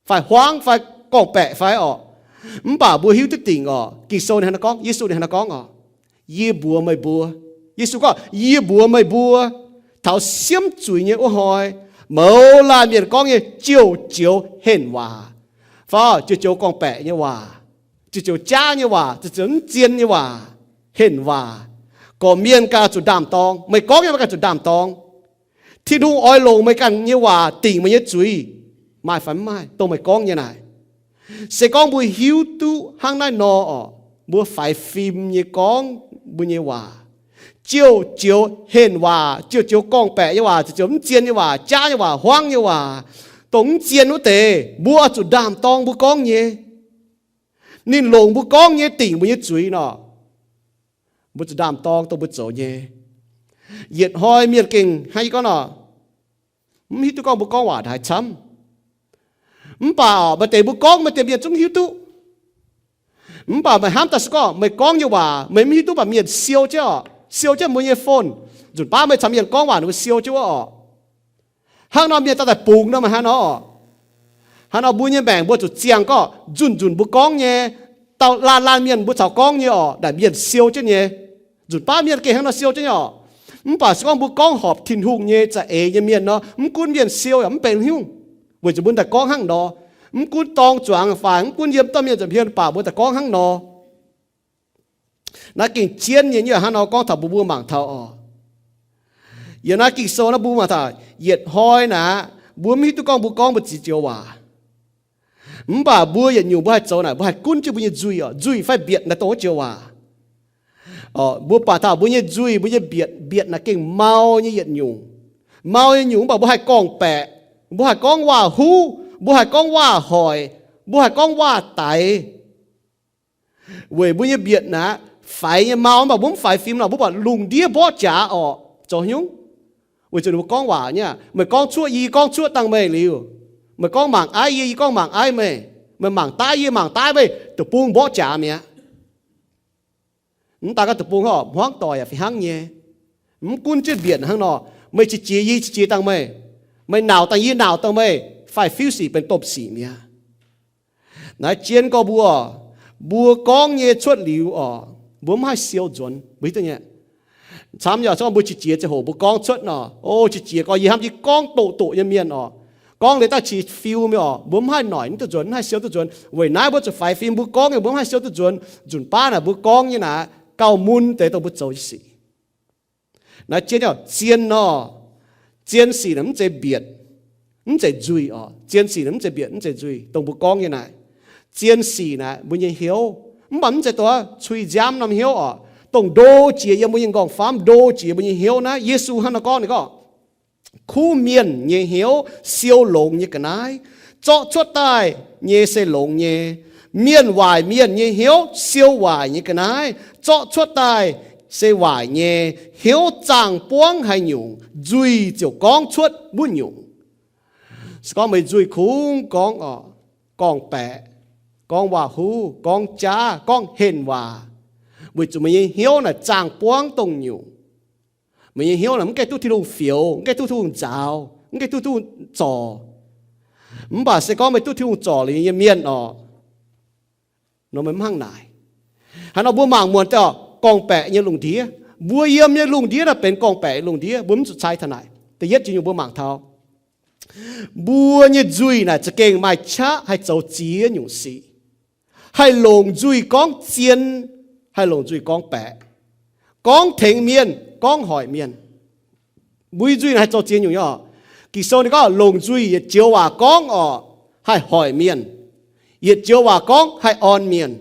Fai huaangv fai gorngv-baeqc fai orqc? Mv baac mbuo hiuv duqv dingc orqc, Ging-Sou ninh hnangv naaiv gorngv, Yesu ninh hnangv naaiv gorngv orqc, Yie mbuox meih mbuo, Yesu gorngv, yie mbuox meih mbuo, taux siemv zuiz nyei wuov hnoi, mouz laanh mienh gorngv nyei jiouv joux henh waac, fai jiouv joux gorngv-baeqc nyei waac, jiouv joux jaav nyei waac, ziouc mv zien nyei waac, henh waac, gorqv-mienh ganh zuqc ndaam-dorng. Meih gorngv nyei meih ganh zuqc ndaam-dorng. Tin-Hungh oix longc meih ganh nyei waac dingc meih nyei zuiz, maaih fai mv maaih, dongh meih gorngv nyei naaic. Se gorngv mbuo hiuv duqv hnangv naaiv nor orqc, mbuo faix fim nyei gorngv mbuo nyei waac, jiouv joux henh waac, jiouv joux gorngv-baeqc nyei waac, ziouc mv zien nyei waac, jaav nyei waac, huaangv nyei waac, dongh mv zien wuov deix, mbuo oix zuqc ndaam-dorng mbuo gorngv nyei. Ninh longc mbuo gorngv nyei dingc mbuo nyei zuiz nor, mbuo zuqc ndaam-dorng dongh mbuo zoux nyei. Yietc hnoi mienh gengh hnangv yie gorngv nor, mv hiuv duqv gorngv mbuo gorngv waac haaix camv. Mv baac orqc, maaih deix mbuo gorngv maaih deix mienh zungv hiuv duqv. Mv baac meih hnamv daaih se gorngv meih gorngv nyei waac meih mv hiuv duqv, mv baac mienh siou jienv orqc, siou jienv mbuo nyei phone, nzunc baav meih caux mienh gorngv waac ninh mbuo siou jienv wuov orqc. Hnangv nor mienh daaih daaih bungx nor meih hnangv nor orqc. Hnangv nor mbuo nyei maengc mbuo zuqc ziangh gorngv nzunc nzunc mbuo gorngv nyei, dauh laanh laanh mienh mbuo caux gorngv nyei orqc, naaic mienh siou jienv nyei. Nzunc baav mienh gengh hnangv nor siou jienv nyei orqc. Mv baac se gorngv mbuo gorngv horpc Tin-Hungh nyei za'eix nyei mienh nor, mv gunv mienh siou yaac mv benx haaix nyungc, weic zuqc mbuo daaih gorngv hnangv nor. Mv gunv dorng zuangx fai mv gunv yiem dauh mienh nza'hmien baac mbuo daaih gorngv hnangv nor. Naaiv gengh jienv nyei, nyei hnangv nor gorngv taux mbuo, mbuo mangc taux orqc. Yiem naaiv Ging-Sou naaiv mbuo mangc taux yietc hnoi naaic, mbuo mv hiuv duqv gorngv mbuo gorngv mbuo ziex joux waac. Mv baac mbuo yietc nyungc mbuo haih zoux naaic, mbuo haih gunv jienv mbuo nyei nzuih orqc, nzuih fai mbietc naaic dongh wuov joux waac. Orqc, mbuo baac taux mbuo nyei nzuih, mbuo nyei mbietc, mbietc naaic gengh mau nyei yietc nyungc. Mau nyei nyungc mv baac mbuo haih gorngv-baeqc, mbuo haih gorngv waac-huv, mbuo haih gorngv waac-hoic, mbuo haih gorngv waac-daix. Weic mbuo nyei mbietc naaic faix nyei mau, mv baac mbuo mv faix fim nor, mbuo buatc lungh ndiev mborqv jaax orqc, zoux haaix nyungc? Weic zuqc ninh mbuo gorngv waac nyei aqv. Meih gorngv cuoqv yie, yie gorngv cuoqv dangh meih liuz, meih gorngv mangc aiv yie, yie gorngv mangc aiv meih, meih mangc daaih yie, mangc daaih meih, deic-bung mborqv jaax mi'aqv. Mv daan gorngv deic-bung hnangv orqc, hmuangv doic yaac fih hnangv nyei. Mv gunv jienv mbietc hnangv nor, meih qiex jiez yie, qiex jiez dangh meih, meih nauc dangh yie, nauc dangh meih, faix-fiuv sic benx domh sic mi'aqv. Naaiv jienv gorngv mbuo, mbuo gorngv nyei cuotv liuz orqc, mbuo mv haih siou nzuonx, mbuo hiuv duqv nyei. Camv yaac se gorngv mbuo qiex jiez ziangh hoc mbuo gorngv cuotv nor, o, qiex jiez gorngv yie hnamv yie gorngv doqc doqc nyei mienh orqc, gorngv liuz daaih qiex fiu mingh orqc, mbuo mv haih noic duqv nzuonx, mv haih siou duqv nzuonx. Weic naaiv mbuo zuqc faix fim, mbuo gorngv nyei mbuo mv haih siou duqv nzuonx. Nzunc baav naaic mbuo gorngv nyei naaic gauh mun deix dongh mbuo zoux nyei sic. Naaiv jienv nyei zien nor, zien sic naaic mv zeiz mbietc, mv zeiz nzuih orqc. Zien sic naaic mv zeiz mbietc, mv zeiz nzuih, dongh mbuo gorngv nyei naaic. Zien sic naaic mbuo nyei hnyouv, mv baac mv zeiz dongh cui nziaamv norm hnyouv orqc. Dongh ndo jiex yiem mbuo nyei nqorngv-famv, ndo jiex mbuo nyei hnyouv naaiv. Yesu hnangv naaiv gorngv, ninh gorngv, kuv mienh nyei hnyouv siou longx nyei ga'naaiv, zorqv cuotv daaih nyei se longx nyei. Mienh waaic mienh nyei hnyouv siou waaic nyei ga'naaiv, zorqv cuotv daaih se waaic nyei. Hnyouv zaangh buangv haaix nyungc, nzuih ziouc gorngv cuotv wuov nyungc. Se gorngv meih nzuih kungx gorngv orqc, gorngv-baeqc, gorngv waac-huv, gorngv jaav, gorngv henh waac, weic zuqc meih nyei hnyouv naaic zaangh buangv dongh nyungc. Meih nyei hnyouv naaic mv gaengh duqv Tin-Hungh fioux, mv gaengh duqv Tin-Hungh nzaaux, mv gaengh duqv Tin-Hungh zorc. Mv baac se gorngv meih duqv Tin-Hungh zorc liuz nyei mienh orqc, nor meih mv hnangv naaic. Haaix nor mbuo mangc muonc daaih orqc, gorngv-baeqc nyei lungh ndiev. Mbuo yiem nyei lungh ndiev naaic benx gorngv-baeqc nyei lungh ndiev, mbuo mv zuqc cai taux naaic. Da'yietv jiex nyungc mbuo mangc taux, mbuo nyei nzuih naaic za'gengh maaih qaqv haih zoux ziex nyungc sic. Haih longc nzuih gorngv zien, haih longc nzuih gorngv baeqc, gorngv tengx mienh, gorngv hoic mienh. Mbuo nyei nzuih naaic haih zoux ziex nyungc nyei orqc. Ging-Sou ninh gorngv longc nzuih yietc joux waac gorngv orqc, haih hoic mienh. Yietc joux waac gorngv haih orn mienh.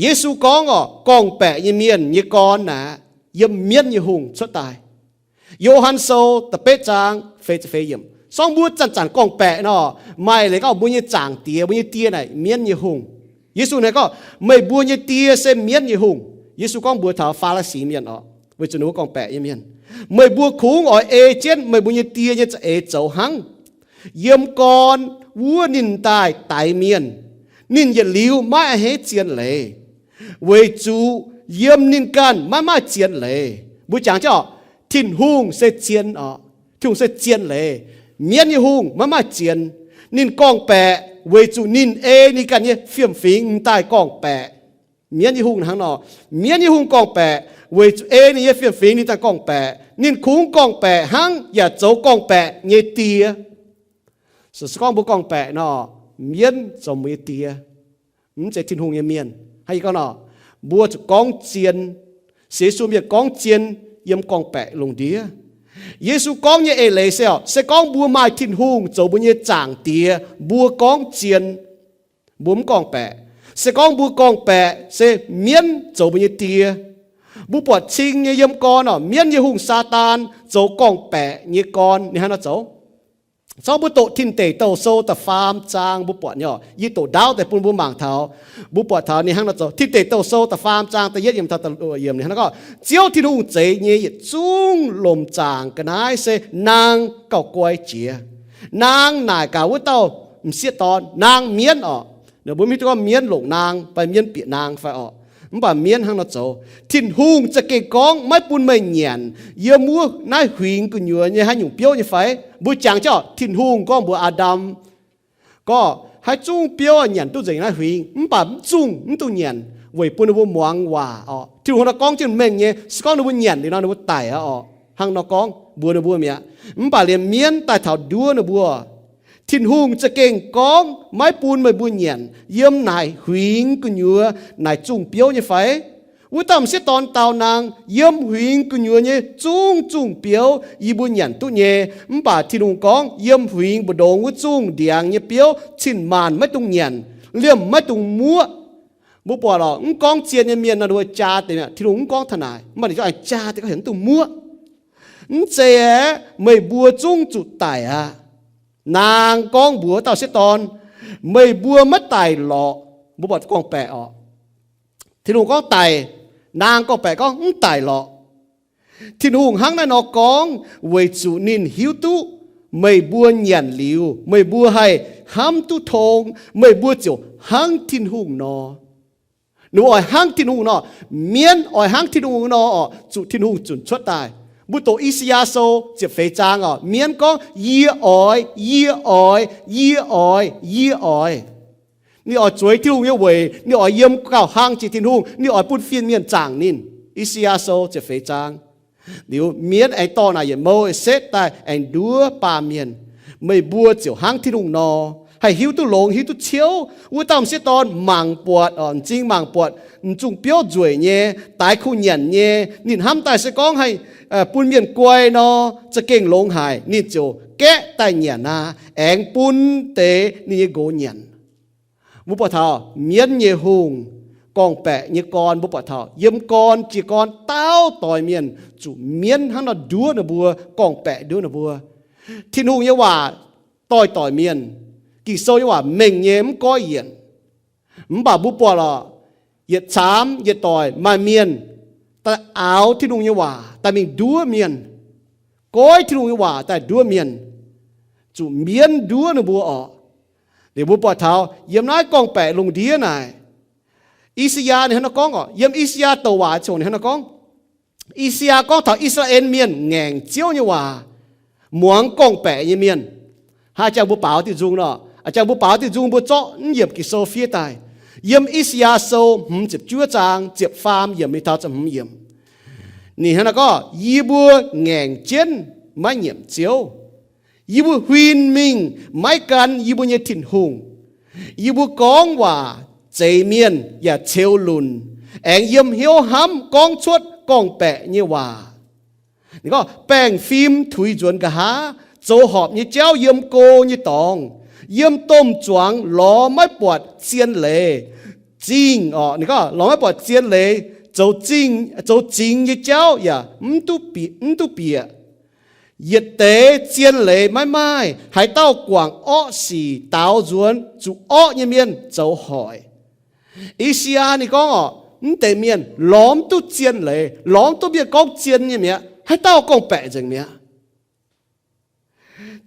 Yesu gorngv orqc, gorngv-baeqc nyei mienh nyei gorn naaic yiem mienv nyei hungh cuotv daaih. Yo^han Sou da'betv zaang feix ziepc feix yiemc. Sorng mbuo zanc-zanc gorngv-baeqc nor, maaih leiz gorngv mbuo nyei Zaangc Diex, mbuo nyei die naaic mienv nyei hungh. Yesu naaic gorngv, meih mbuo nyei die se mienv nyei hungh. Yesu gorngv mbuox taux Faa^li^si mienh orqc, weic zuqc ninh mbuo gorngv-baeqc nyei mienh. Meih mbuo kungx oix ei jienv meih mbuo nyei die nyei za'eix zoux hnangv. Yiem gorn wuov ninh daaih daix mienh, ninh yietc liuz maiv a'hneiv zien leiz, weic zuqc yiem ninh ganh maiv maaih zien leiz. Mbuo jangx jienv orqc, Tin-Hungh se zien orqc. Tin-Hungh se zien leiz. Mienv nyei hungh maiv maaih zien. Ninh gorngv-baeqc weic zuqc ninh ei ninh ganh nyei fiem-fingx m'daaih gorngv-baeqc. Mienv nyei hungh hnangv nor, mienv nyei hungh gorngv-baeqc weic zuqc ei ninh nyei fiem-fingx ninh daaih gorngv-baeqc. Ninh kungx gorngv-baeqc hnangv yaac zoux gorngv-baeqc nyei die. Se gorngv mbuo gorngv-baeqc nor, mienv zoux mbuo nyei die, mv zeiz Tin-Hungh nyei mienh. Hnangv yie gorngv nor, mbuo zuqc gorngv zien. Sienx Yesu mienh gorngv zien yiem gorngv-baeqc lungh ndiev. Yesu gorngv nyei eix leiz se, se gorngv mbuo maaih Tin-Hungh zoux mbuo nyei Zaangc Diex, mbuo gorngv zien, mbuo mv gorngv-baeqc. Se gorngv mbuo gorngv-baeqc se mienv zoux mbuo nyei die. Mbuo buatc cing nyei yiem gorn orqc, mienv nyei hungh Saadaan zoux gorngv-baeqc nyei gorn. Ninh hnangv nor zoux. Zorqv mbuo doqc Tin Deic Douh Sou da'faam zaang mbuo buatc nyei orqc. Yie doqc ndaauv deix bun mbuo mangc taux. Mbuo buatc taux ninh hnangv nor zoux. Tin Deic Douh Sou da'faam zaang da'yietv yiemc taux da'luoqc yiemc ninh hnangv nor gorngv, Ziouv Tin-Hungh zeix nyei yietc zungv lomc zaangc ga'naaiv se naang gauh guai jiex. Naang naaic gaax wuov dauh m'sieqv dorn, naang mienv orqc. Mbuo mv hiuv duqv gorngv mienv longc naang fai mienv bieqc naang fai orqc. Mv baac mienv hnangv nor zoux. Tin-Hungh za'gengh gorngv, maiv bun meih nyanc yiem wuov naaiv huingx gu'nyuoz nyei haaix nyungc biouv nyei fai? Mbuo jangx jienv orqc, Tin-Hungh gorngv mbuox Aa^ndam gorngv, haaix zungv biouv nyanc duqv nzengc naaiv huingx, mv baac mv zungh mv dungx nyanc weic bun ninh mbuo muangx waac orqc. Tin-Hungh nor gorngv jienv mengh nyei, se gorngv ninh mbuo nyanc liuz nor ninh mbuo daic aqv orqc. Hnangv nor gorngv mbuox ninh mbuo mi'aqv. Mv baac liemh mienv daaih taux nduov ninh mbuo, Tin-Hungh za'gengh gorngv, maiv bun meih mbuo nyanc yiem naaic huingx gu'nyuoz naaic zungh biouv nyei fai? Wuov dauh m'sieqv dorn dau naang, yiem huingx gu'nyuoz nyei zungv zungh biouv yie mbuo nyanc duqv nyei. Mv baac Tin-Hungh gorngv, yiem huingx mbu'ndongx wuov zungh ndiangx nyei biouv cin-maanc maiv dungx nyanc, liemh maiv dungx muoqv. Mbuo buatc lorqc, mv gorngv zien nyei mienh nor ninh mbuo jaa deix mi'aqv. Tin-Hungh mv gorngv taux naaic, mv baac ninh ziouc aengx jaa deix gorngv heuc mv dungx muoqv. Mv zeiz aeqv, meih mbuo zungv zuqc daic aqv. Naang gorngv mbuox dauh m'sieqv dorn, meih mbuo maiv daic lorqc. Mbuo buatc gorngv-baeqc orqc. Tin-Hungh gorngv daic, naang gorngv-baeqc gorngv mv daic lorqc. Tin-Hungh hnangv naaiv nor gorngv weic zuqc ninh hiuv duqv meih mbuo nyanc liuz, meih mbuo haih hnamv duqv tong, meih mbuo ziouc hnangv Tin-Hungh nor. Ninh mbuo oix hnangv Tin-Hungh nor. Mienv oix hnangv Tin-Hungh nor orqc, zuqc Tin-Hungh zunc cuotv daaih. Mbuo doqc I^saa^yaa Sou ziepc feix zaang orqc, mienv gorngv, yie oix, yie oix, yie oix, yie oix. Ninh oix zueiz Tin-Hungh nyei weic, ninh oix yiem gauh hlang jiex Tin-Hungh, ninh oix bun fin-mienh zaangc ninh. I^saa^yaa Sou ziepc feix zaang. Liuz mienv aengx dorh naaic yietc mouh setv daaih aengx nduov baamh mienh, meih mbuo ziouc hnangv Tin-Hungh nor, haih hiuv duqv longx hiuv duqv ciouv. Wuov dauh m'sieqv dorn mangc buatc, m'zing mangc buatc m'zungh biouv nzueic nyei, daix kuh nyanc nyei, ninh hnamv daaih se gorngv haih bun mienh guai nor, za'gengh longx haic. Ninh ziouc gaeqv daaih nyanc aqv, aengx bun deix ninh nyei nqox nyanc. Mbuo buatc taux mienv nyei hungh, gorngv-baeqc nyei gorn, mbuo buatc taux yiem gorn jiez gorn dauh doix mienh zuqc mienv hnangv nor nduov ninh mbuo, gorngv-baeqc nduov ninh mbuo. Tin-Hungh nyei waac doix-doix mienh, Ging-Sou nyei waac mengh nyei mv goiv yienc. Mv baac mbuo buatc lorqc, yietc caamv yietc doic maaih mienh daaih aaux Tin-Hungh nyei waac daaih mingh nduov mienh, goiv Tin-Hungh nyei waac daaih nduov mienh, zuqc mienv nduov ninh mbuo orqc. Liuz mbuo buatc taux yiem naaiv gorngv-baeqc lungh ndiev naaic, I^saa^yaa ninh hnangv nor gorngv orqc. Yiem I^saa^yaa douc waac ziouc ninh hnangv nor gorngv. I^saa^yaa gorngv taux I^saa^laa^en Mienh ngaengc Ziouv nyei waac, muangx gorngv-baeqc nyei mienh. Hnangv jangx mbuo baaux diuh nzung nor, jangx mbuo baaux diuh nzung mbuo zorqv mv yiemc Ging-Sou fiev daaih. Yiem I^saa^yaa Sou hmz ziepc juov zaang ziepc faam yiemc mingh taux ziepc hmz yiemc, ninh hnangv nor gorngv, yie mbuo ngaengc jienv maiv nyiemc Ziouv. Yie mbuo huin mingh maiv gan yie mbuo nyei Tin-Hungh. Yie mbuo gorngv waac zeix mienh yaac ceux lunc, aengx yiem hnyouv hnamv gorngv cuotv gorngv-baeqc nyei waac. Ninh gorngv, baengh fim tuix nzuonx nqa'haav, zoux horpc nyei jauv yiem go nyei dorngx, yiem domh zuangx lorz maiv buatc zien leiz. Zingh orqc, ninh gorngv lorz maiv buatc zien leiz, zoux zingx, zoux zingx nyei jauv yaac mv duqv bieqc, mv duqv bieqc. Yietc deix zien leiz maiv maaih, haaix dauh guangc orqv sic daaux nzuonx zuqc orqv nyei mienh zoux hoic. I^saa^yaa ninh gorngv orqc, mv deix mienh lorz mv duqv zien leiz, lorz mv duqv mienh gorngv zien nyei mi'aqv, haaix dauh gorngv-baeqc nzengc mi'aqv.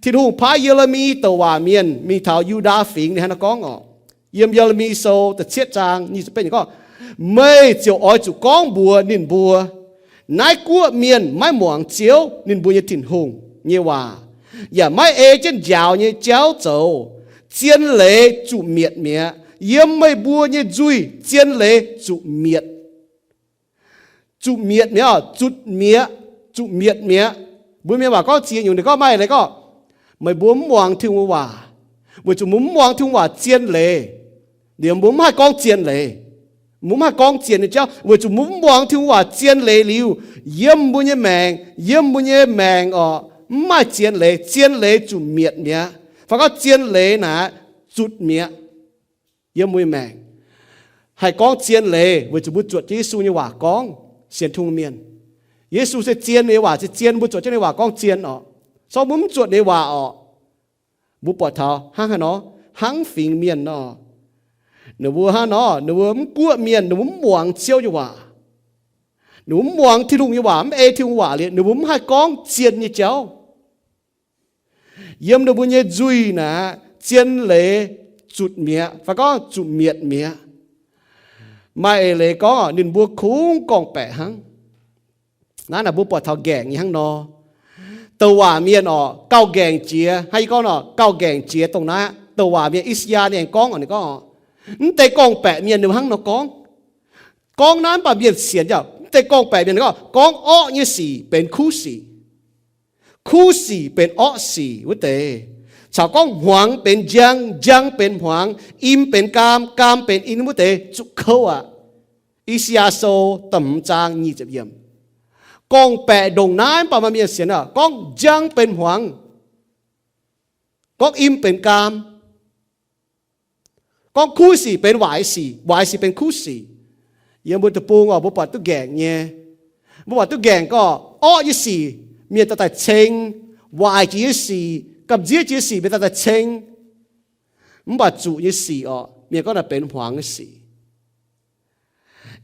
Tin-Hungh paaiv Ye^le^mi douc waac mienh mingh taux Yu^ndaa Fingx, ninh hnangv naaiv gorngv orqc. Yiem Ye^le^mi Sou da'cietv zaang nyic ziepc betv ninh gorngv, meih ziouc oix zuqc gorngv mbuox ninh mbuo, naaiv guoqv mienh maiv muangx Ziouv, ninh mbuo nyei Tin-Hungh, nyei waac, yaac maiv ei jienv njaaux nyei jauv zoux. Zien leiz zuqc mietc mi'aqv. Yiem meih mbuo nyei nzuih zien leiz zuqc mietc. Zuqc mietc mi'aqv, zuqc mietc, zuqc mietc mi'aqv. Mbuo mienh waac gorngv ziex nyungc, ninh gorngv maaih leiz gorngv, meih mbuo mv muangx Tin-Hungh waac, weic zuqc mbuo mv muangx Tin-Hungh waac zien leiz, liuz mbuo mv haih gorngv zien leiz. Mbuo mv haih gorngv zien nyei jauv weic zuqc mbuo mv muangx Tin-Hungh waac zien leiz liuz, yiem mbuo nyei maengc, yiem mbuo nyei maengc orqc, mv maaih zien leiz. Zien leiz zuqc mietc mi'aqv. Fai gorngv zien leiz naaic zutc mi'aqv. Yiem mbuo nyei maengc haih gorngv zien leiz weic zuqc mbuo zuotc jienv Yesu nyei waac gorngv, sienx Tin-Hungh mienh. Yesu se zien nyei waac, se zien, mbuo zuotc jienv ninh waac gorngv zien orqc. Se gorngv mbuo mv zuotc ninh waac orqc, mbuo buatc taux hnangv haaix nor? Hnangv fingx mienh nor. Ninh mbuo hnangv nor, ninh mbuo mv guoqv mienh, ninh mbuo mv muangx Ziouv nyei waac. Ninh mbuo mv muangx Tin-Hungh nyei waac, mv ei Tin-Hungh waac liuz, ninh mbuo mv haih gorngv zien nyei jauv. Yiem ninh mbuo nyei nzuih naaic, zien leiz zutc mi'aqv, fai gorngv zuqc mietc mi'aqv. Maaih eix leiz gorngv, ninh mbuo kungx gorngv-baeqc hnangv. Naaiv naaic mbuo buatc taux nqaengc nyei hnangv nor. Douc waac mienh orqc, gauh nqaengc jiex. Hnangv yie gorngv nor, gauh nqaengc jiex dongh naaiv. Douc waac mienh, I^saa^yaa, ninh aengx gorngv orqc, ninh gorngv, mv deix gorngv-baeqc mienh ninh mbuo hnangv nor gorngv. Gorngv naaiv mv baac mienh sienx yaac, mv deix gorngv-baeqc mienh ninh gorngv, gorngv orqv nyei sic benx kuv sic, kuv sic benx orqv sic wuov deix, caux gorngv hmuangx benx njang, njang benx hmuangx, im benx gaam, gaam benx im wuov deix zuqc kouv aqv. I^saa^yaa Sou da'hmz zaang nyic ziepc yiemc. Gorngv-baeqc ndongc naaiv mv baac maaih mienh sienx aqv, gorngv njang benx hmuangx, gorngv im benx gaam, gorngv kuv sic benx waaic sic, waaic sic benx kuv sic. Yiem mbuo deic-bung orqc, mbuo buatc duqv nqaengc nyei. Mbuo buatc duqv nqaengc gorngv orqv nyei sic mienh daaih daaih ceng, waaic jiex nyei sic, gamh nziev jiex nyei sic mienh daaih daaih ceng. Mv baac zuqc nyei sic orqc, mienh gorngv naaic benx hmuangx nyei sic.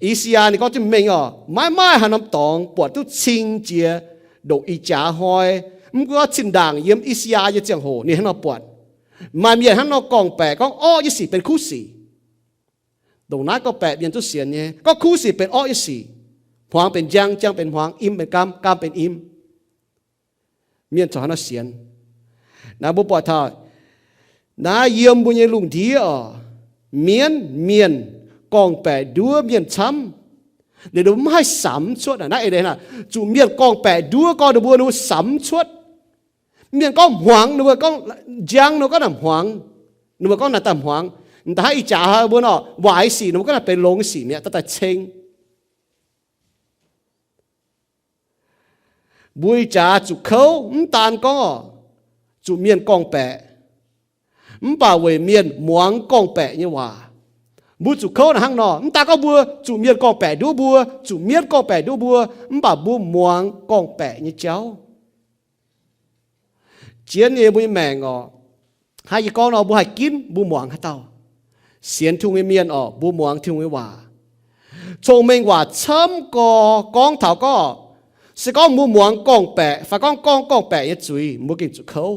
I^saa^yaa ninh gorngv jienv mengh orqc, maiv maaih haaix norm dorngx buatc duqv cing jiex ndongc ih jaax hnoi, mv gunv zinh ndaangc yiem I^saa^yaa nyei ziangh hoc ninh hnangv nor buatc. Maaih mienh hnangv nor gorngv-baeqc gorngv orqv nyei sic benx kuv sic. Ndongc naaiv gorngv-baeqc mienh duqv sienx nyei, gorngv kuv sic benx orqv nyei sic, hmuangx benx njang, njang benx hmuangx, im benx gaam, gaam benx im. Mienh corc hnangv nor sienx. Naaiv mbuo buatc taux naaiv yiem mbuo nyei lungh ndiev orqc, mienv mienh gorngv-baeqc nduov mienh camv, ninh mbuo mv haih samx cuotv. Naaiv eix leiz hnangv, zuqc mienh gorngv-baeqc nduov gorngv ninh mbuo, ninh mbuo samx cuotv. Mienh gorngv hmuangx, ninh mbuo gorngv njang, ninh mbuo gorngv naaic hmuangx, ninh mbuo gorngv naaic daaih hmuangx. M'daaih hnangv ih jaax mbuo nor, waaic sic ninh mbuo gorngv naaic benx longx sic mi'aqv, daaih daaih ceng. Mbuo ih jaax zuqc kouv mv daan gorngv orqc, zuqc mienh gorngv-baeqc, mv baac weic mienh muangx gorngv-baeqc nyei waac. Mbuo zuqc kouv naaic hnangv nor, mv daan gorngv mbuo zuqc mienh gorngv-baeqc nduov mbuo, zuqc mienv gorngv-baeqc nduov mbuo, mv baac mbuo muangx gorngv-baeqc nyei jauv. Jienv nyei mbuo nyei maengc orqc, hnangv yie gorngv nor, mbuo haih ginv mbuo muangx haaix dauh. Sienx Tin-Hungh nyei mienh orqc, mbuo muangx Tin-Hungh nyei waac. Cong-mengh waac camv gorx gorngv taux gorngv, se gorngv mbuo muangx gorngv-baeqc fai gorngv gorngv gorngv-baeqc nyei zuiz, mbuo gengh zuqc kouv.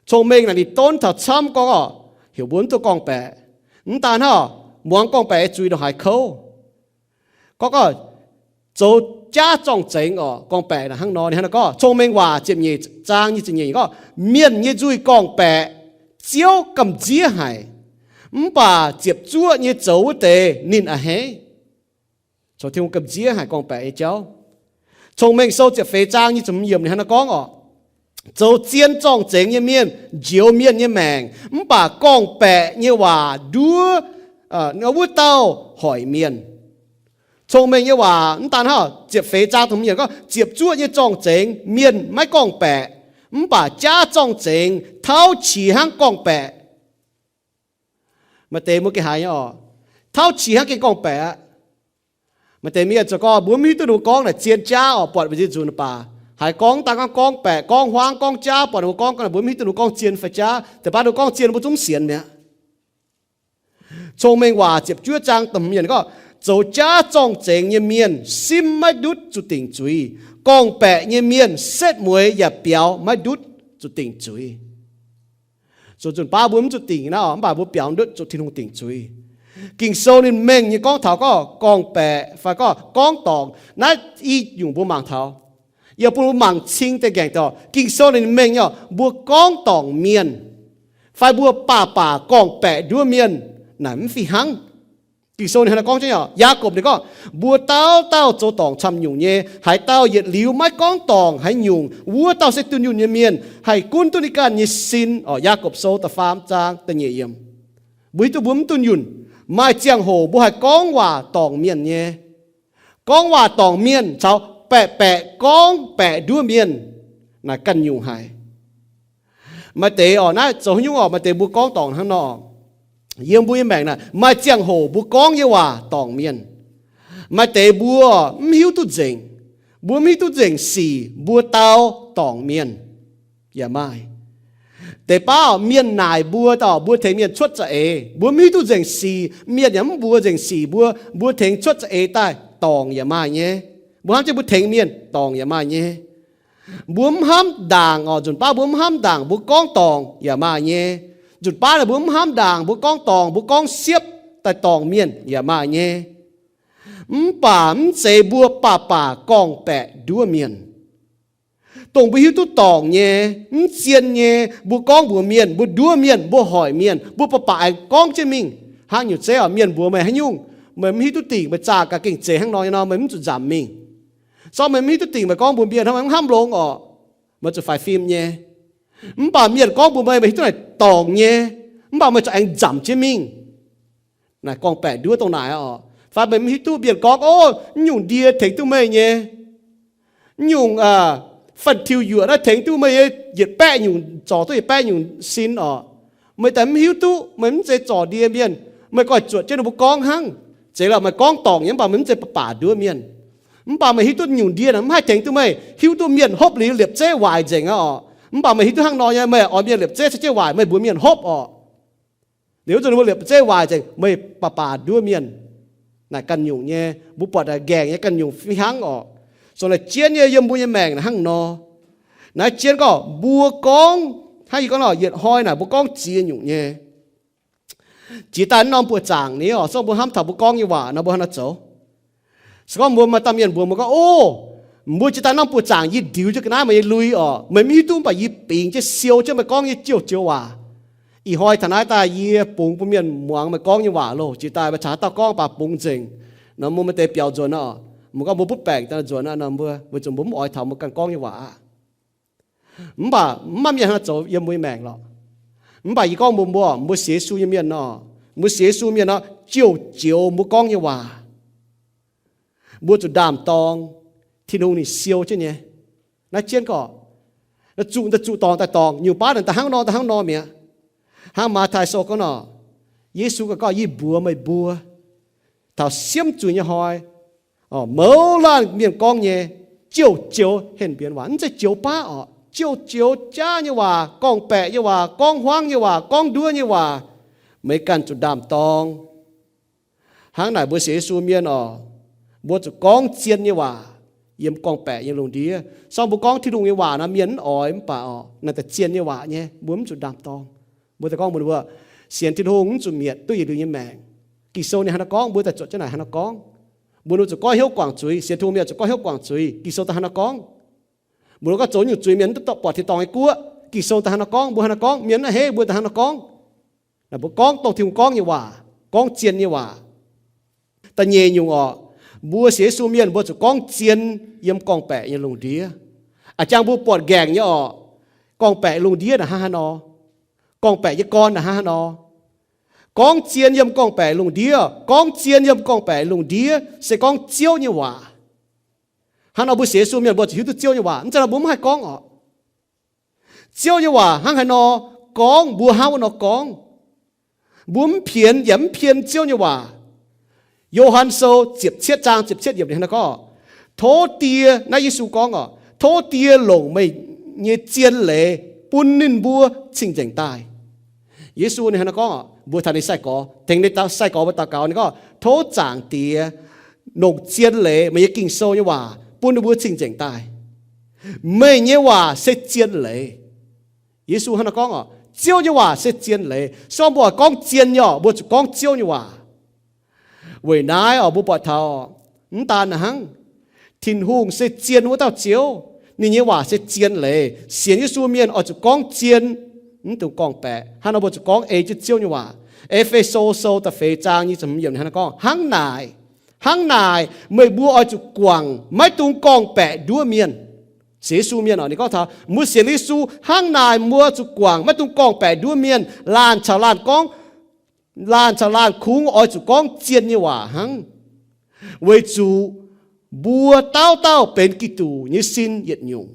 Cong-mengh naaic ninh donv taux camv gorngv orqc, heuc mbuo mv duqv gorngv-baeqc. Mv daan hnangv, muangx gorngv-baeqc nyei zuiz ndongc haaix kouv. Gorngv, gorngv zoux jaav zorng-zengx orqc, gorngv-baeqc naaic hnangv nor, ninh hnangv nor gorngv, Cong-mengh Waac ziepc nyeic zaang nyic ziepc nyeic gorngv, mienh nyei nzuih gorngv-baeqc, Ziouv gamh nziev haic, mv baac ziepc zuoqv nyei zoux wuov deix ninh a'hneiv. Zoux Tin-Hungh gamh nziev haic gorngv-baeqc nyei jauv. Cong-mengh Sou ziepc feix zaang nyic ziepc hmz yiemc ninh hnangv nor gorngv orqc, zoux zien zorng-zengx nyei mienh njoux mienh nyei maengc, mv baac gorngv-baeqc nyei waac nduov wuov dauh hoic mienh. Cong-mengh nyei waac mv daan hnangv ziepc feix zaang dongh mienh gorngv, ziepc zuoqv nyei zorng-zengx mienh maiv gorngv-baeqc, mv baac jaav zorng-zengx tauv qiex hnangv gorngv-baeqc. Maaih deix mbuo gengh haiz nyei orqc, tauv qiex hnangv gengh gorngv-baeqc aqv. Maaih deix mienh zoux gorngv mbuo mv hiuv duqv ninh mbuo gorngv naaic zien jaav orqc, buatc mbu'ziex nzunc baac haiz gorngv daaih gorngv gorngv-baeqc, gorngv huaang, gorngv jaav, buatc ninh mbuo gorngv, mbuo mv hiuv duqv ninh mbuo gorngv zien fai jaav. Deix baav ninh mbuo gorngv zien mbuo zungv mv sienx mi'aqv. Cong-mengh Waac ziepc juov zaang da'hmz yiemc gorngv, zoux jaav zorng-zengx nyei mienh simv maiv ndutv zuqc dingc zuiz. Gorngv-baeqc nyei mienh setv mueiz yaac biaux maiv ndutv zuqc dingc zuiz. Zoux nzunc baav mbuo mv zuqc dingc naaiv orqc, mv baac mbuo biaux ndutv zuqc Tin-Hungh dingc zuiz. Ging-Sou ninh mengh nyei gorngv taux gorngv gorngv-baeqc fai gorngv gorngv dorngc naaiv i nyungc mbuo mangc taux. Yie bun mbuo mangc cing deix ngaengc dorh. Ging-Sou ninh mengh nyei orqc, mbuo gorngv dorngc mienh fai mbuo baac baac gorngv-baeqc nduov mienh, Naaic mv fih hnangv. Ging-Sou ninh hnangv naaiv gorngv jienv, Yaagorpc ninh gorngv, mbuo dauh dauh zoux dorngc camv nyungc nyei. Haaix dauh yietc liuz maiv gorngv dorngc haaix nyungc, wuov dauh se dunh yunh nyei mienh, haih gunv duqv ninh ganh nyei sin. Oc, Yaagorpc Sou da'faam zaang da'nyeic yiemc. Mbuo hiuv duqv mbuo mv dunh yunh. Maaih ziangh hoc mbuo haih gorngv waac dorngc mienh nyei. Gorngv waac dorngc mienh caux baeqc baeqc gorngv baeqc nduov mienh, naaic ganh nyungc haic. Maaih deix oc, naaiv zoux haaix nyungc oc, maaih deix mbuo gorngv dorngc hnangv nor. Yiem mbuo nyei maengc naaic, maaih ziangh hoc mbuo gorngv nyei waac dorngc mienh. Maaih deix mbuo mv hiuv duqv nzengc. Mbuo mv hiuv duqv nzengc sic, mbuo dau dorngc mienh yaac maaih. Deix baav mienh naaic mbuo daaih, mbuo tengx mienh cuotv za'eix, mbuo mv hiuv duqv nzengc sic, mienh yaac mv mbuox nzengc sic mbuo, mbuo tengx cuotv za'eix daaih dorngc yaac maaih nyei. Mbuo hnamv jienv mbuo tengx mienh dorngc yaac maaih nyei. Mbuo mv hnamv ndaangc oc, nzunc baav mbuo mv hnamv ndaangc mbuo gorngv dorngc yaac maaih nyei. Nzunc baav naaic mbuo mv hnamv ndaangc mbuo gorngv dorngc, mbuo gorngv siepv daaih dorngc mienh yaac maaih nyei. Mv baac mv zeiz mbuo baac baac gorngv-baeqc nduov mienh. Dongh mbuo hiuv duqv dorngc nyei, mv zien nyei, mbuo gorngv mbuox mienh, mbuo nduov mienh, mbuo hoic mienh, mbuo baac baac aengx gorngv jienv mingh. Hnangv nyungc zeiv oc, mienh mbuox meih haaix nyungc, meih mv hiuv duqv dingc, meih zaah gaax gengh zeiz hnangv nor nyei nor, meih mv zuqc nzamc mingh. Sorng meih mv hiuv duqv dingc, meih gorngv mbuox mienh hnangv, meih mv hnamv longx oc, meih zuqc faix fim nyei. Mv baac mienh gorngv mbuox meih, meih hiuv duqv naaic dorngc nyei, mv baac meih zuqc aengx nzamc jienv mingh. Naaic gorngv-baeqc nduov dongh naaic oc. Fai meih mv hiuv duqv mienh gorngv, ov, naaiv nyungc ndie tengx duqv meih nyei. Naaiv nyungc fan-tiuv yuoqc naaiv tengx duqv meih nyei, yietc baeqv nyungc zorc duqv yietc baeqv nyungc sin oc. Meih daaih mv hiuv duqv, meih mv zeiz zorc ndie mienh, meih goiv zuotc jienv ninh mbuo gorngv hnangv. Zeiz lorqc, meih gorngv dorngc nyei mv baac meih mv zeiz baac baac nduov mienh. Mv baac meih hiuv duqv nyungc ndie naaic mv haih tengx duqv meih, hiuv duqv mienh hopv liuz liepc zeiv waaic nzengc aqv oc. Mv baac meih hiuv duqv hnangv nor nyei, meih oix mienh liepc zeiv caux jienv waaic, meih mbuox mienh hopv oc. Liuz zuqc ninh mbuo liepc zeiv waaic nzengc, meih baac baac nduov mienh. Naaic ganh nyungc nyei, mbuo buatc naaic nqaengc nyei ganh nyungc fih hnangv oc. Sou naaic jienv nyei yiem mbuo nyei maengc naaic hnangv nor. Naaiv jienv gorngv mbuo gorngv, hnangv yie gorngv nor, yietc hnoi naaic mbuo gorngv ziex nyungc nyei. Jiex daaih norm buoqc zaangc ni oc, so mbuo hnamv taux mbuo gorngv nyei waac nor mbuo hnangv nor zoux. Se gorngv mbuo maaih dauh mienh mbuox meih gorngv, ov, mbuo jiex daaih norm buoqc zaangc yie ndiux jienv ga'naaiv meih nyei lui oc, meih mv hiuv duqv, mv baac yie bingx jienv siou jienv meih gorngv nyei jouh joux waac. Ih hnoi taux naaiv daaih yie bungx bun mienh muangx meih gorngv nyei waac loh. Jiex daaih meih caux haaix dauh gorngv baac bungx nzengc. Nor mbuo maaih deix biaux nzuonx aqv oc, mbuo gorngv mbuo butv baengc daaih nzuonx aqv nor mbuo, weic zuqc mbuo mv oix taux mbuo ganh gorngv nyei waac aqv. Mv baac mv maaih mienh hnangv nor zoux yiem mbuo nyei maengc lorqc. Mv baac yie gorngv mbuox mbuo, mbuo sienx Yesu nyei mienh nor, mbuo sienx Yesu mienh nor, jouh joux mbuo gorngv nyei waac, mbuo zuqc ndaam-dorng. Tin-Hungh ninh siou jienv nyei. Naaiv jienv gorngv, zuqc daaih zuqc, dorngc daaih dorngc, nyungc baav naaic da'hnangv nor da'hnangv nor mi'aqv. Hnangv Matv^taai Sou gorngv nor, Yesu gorngv, yie mbuox meih mbuo, taux siemv zuiz nyei hnoi, mouz laanh mienh gorngv nyei, jouh joux henv mbienx waac. Mv zeiz joux baav oc, jouh joux jaav nyei waac, gorngv-baeqc nyei waac, gorngv huaangv nyei waac, gorngv nduov nyei waac, meih ganh zuqc ndaam-dorng. Hnangv naaic mbuo sienx Yesu mienh oc, mbuo zuqc gorngv zien nyei waac yiem gorngv-baeqc nyei lungh ndiev. Sorng mbuo gorngv Tin-Hungh nyei waac nor, mienh mv oix mv baac oc, naaic daaih zien nyei waac nyei, mbuo mv zuqc ndaam-dorng. Mbuo daaih gorngv mbuox ninh mbuo, sienx Tin-Hungh mv zuqc mietc duqv yietc liuz nyei maengc. Ging-Sou ninh hnangv naaiv gorngv, mbuo daaih zuotc jienv naaic hnangv naaiv gorngv. Mbuox ninh zuqc goiv hnyouv guangc zuiz, sienx Tin-Hungh mienh zuqc goiv hnyouv guangc zuiz. Ging-Sou daaih hnangv naaiv gorngv. Mbuox ninh gorngv zoux nyungc zuiz mienh mv duqv buatc tin-dorngh nyei guoqv. Ging-Sou daaih hnangv naaiv gorngv, mbuo hnangv naaiv gorngv, mienh naaiv hei mbuo daaih hnangv naaiv gorngv. Naaic mbuo gorngv dongh Tin-Hungh gorngv nyei waac, gorngv zien nyei waac. Da'nyeic nyungc oc, mbuo sienx Yesu mienh mbuo zuqc gorngv zien yiem gorngv-baeqc nyei lungh ndiev. A'jang mbuo buatc nqaengc nyei oc, gorngv-baeqc lungh ndiev naaic hnangv haaix nor, gorngv-baeqc nyei gorn naaic hnangv haaix nor. Gorngv zien yiem gorngv-baeqc lungh ndiev, gorngv zien yiem gorngv-baeqc lungh ndiev se gorngv Ziouv nyei waac. Hnangv nor mbuo sienx Yesu mienh mbuo zuqc hiuv duqv Ziouv nyei waac. Mv zeiz nor mbuo mv haih gorngv oc. Ziouv nyei waac hnangv haaix nor gorngv, mbuo hnangv wuov nor gorngv. Mbuo mv pienx yaac mv pien Ziouv nyei waac. Yo^han Sou ziepc cietv zaang ziepc cietv yiemc ninh hnangv naaiv gorngv, tov Die, naaiv Yesu gorngv oc, tov Die longc meih nyei zien leiz bun ninh mbuo cing-nzengc daaih. Yesu ninh hnangv naaiv gorngv oc, mbuox taux ninh sai-gorx, tengx ninh sai-gorx mbuo daux gaux, ninh gorngv, tov Zaangc Diex longc zien leiz, meih nyei Ging-Sou nyei waac, bun ninh mbuo cing-nzengc daaih. Meih nyei waac se zien leiz. Yesu hnangv naaiv gorngv oc, Ziouv nyei waac se zien leiz. Sorng mbuo oix gorngv zien nyei oc, mbuo zuqc gorngv Ziouv nyei waac. Weic naaiv oc, mbuo buatc taux mv daan hnangv, Tin-Hungh se zien wuov dauh Ziouv, ninh nyei waac se zien leiz. Sienx Yesu mienh oix zuqc gorngv zien, mv dungx gorngv-baeqc. Hnangv nor mbuo zuqc gorngv ei jienv Ziouv nyei waac. E^fe^so Sou da'feix zaang nyic ziepc hmz yiemc hnangv naaiv gorngv, Hnangv naaic, hnangv naaic meih mbuo oix zuqc guangc maiv dungx gorngv-baeqc nduov mienh. Sienx Yesu mienh oc, ninh gorngv taux mbuo sienx Yesu, hnangv naaic mbuo zuqc guangc maiv dungx gorngv-baeqc nduov mienh. Laanh caux laanh gorngv, laanh caux laanh kungx oix zuqc gorngv zien nyei waac hnangv, weic zuqc mbuo dauh dauh benx Giduc nyei sin yietc nyungc.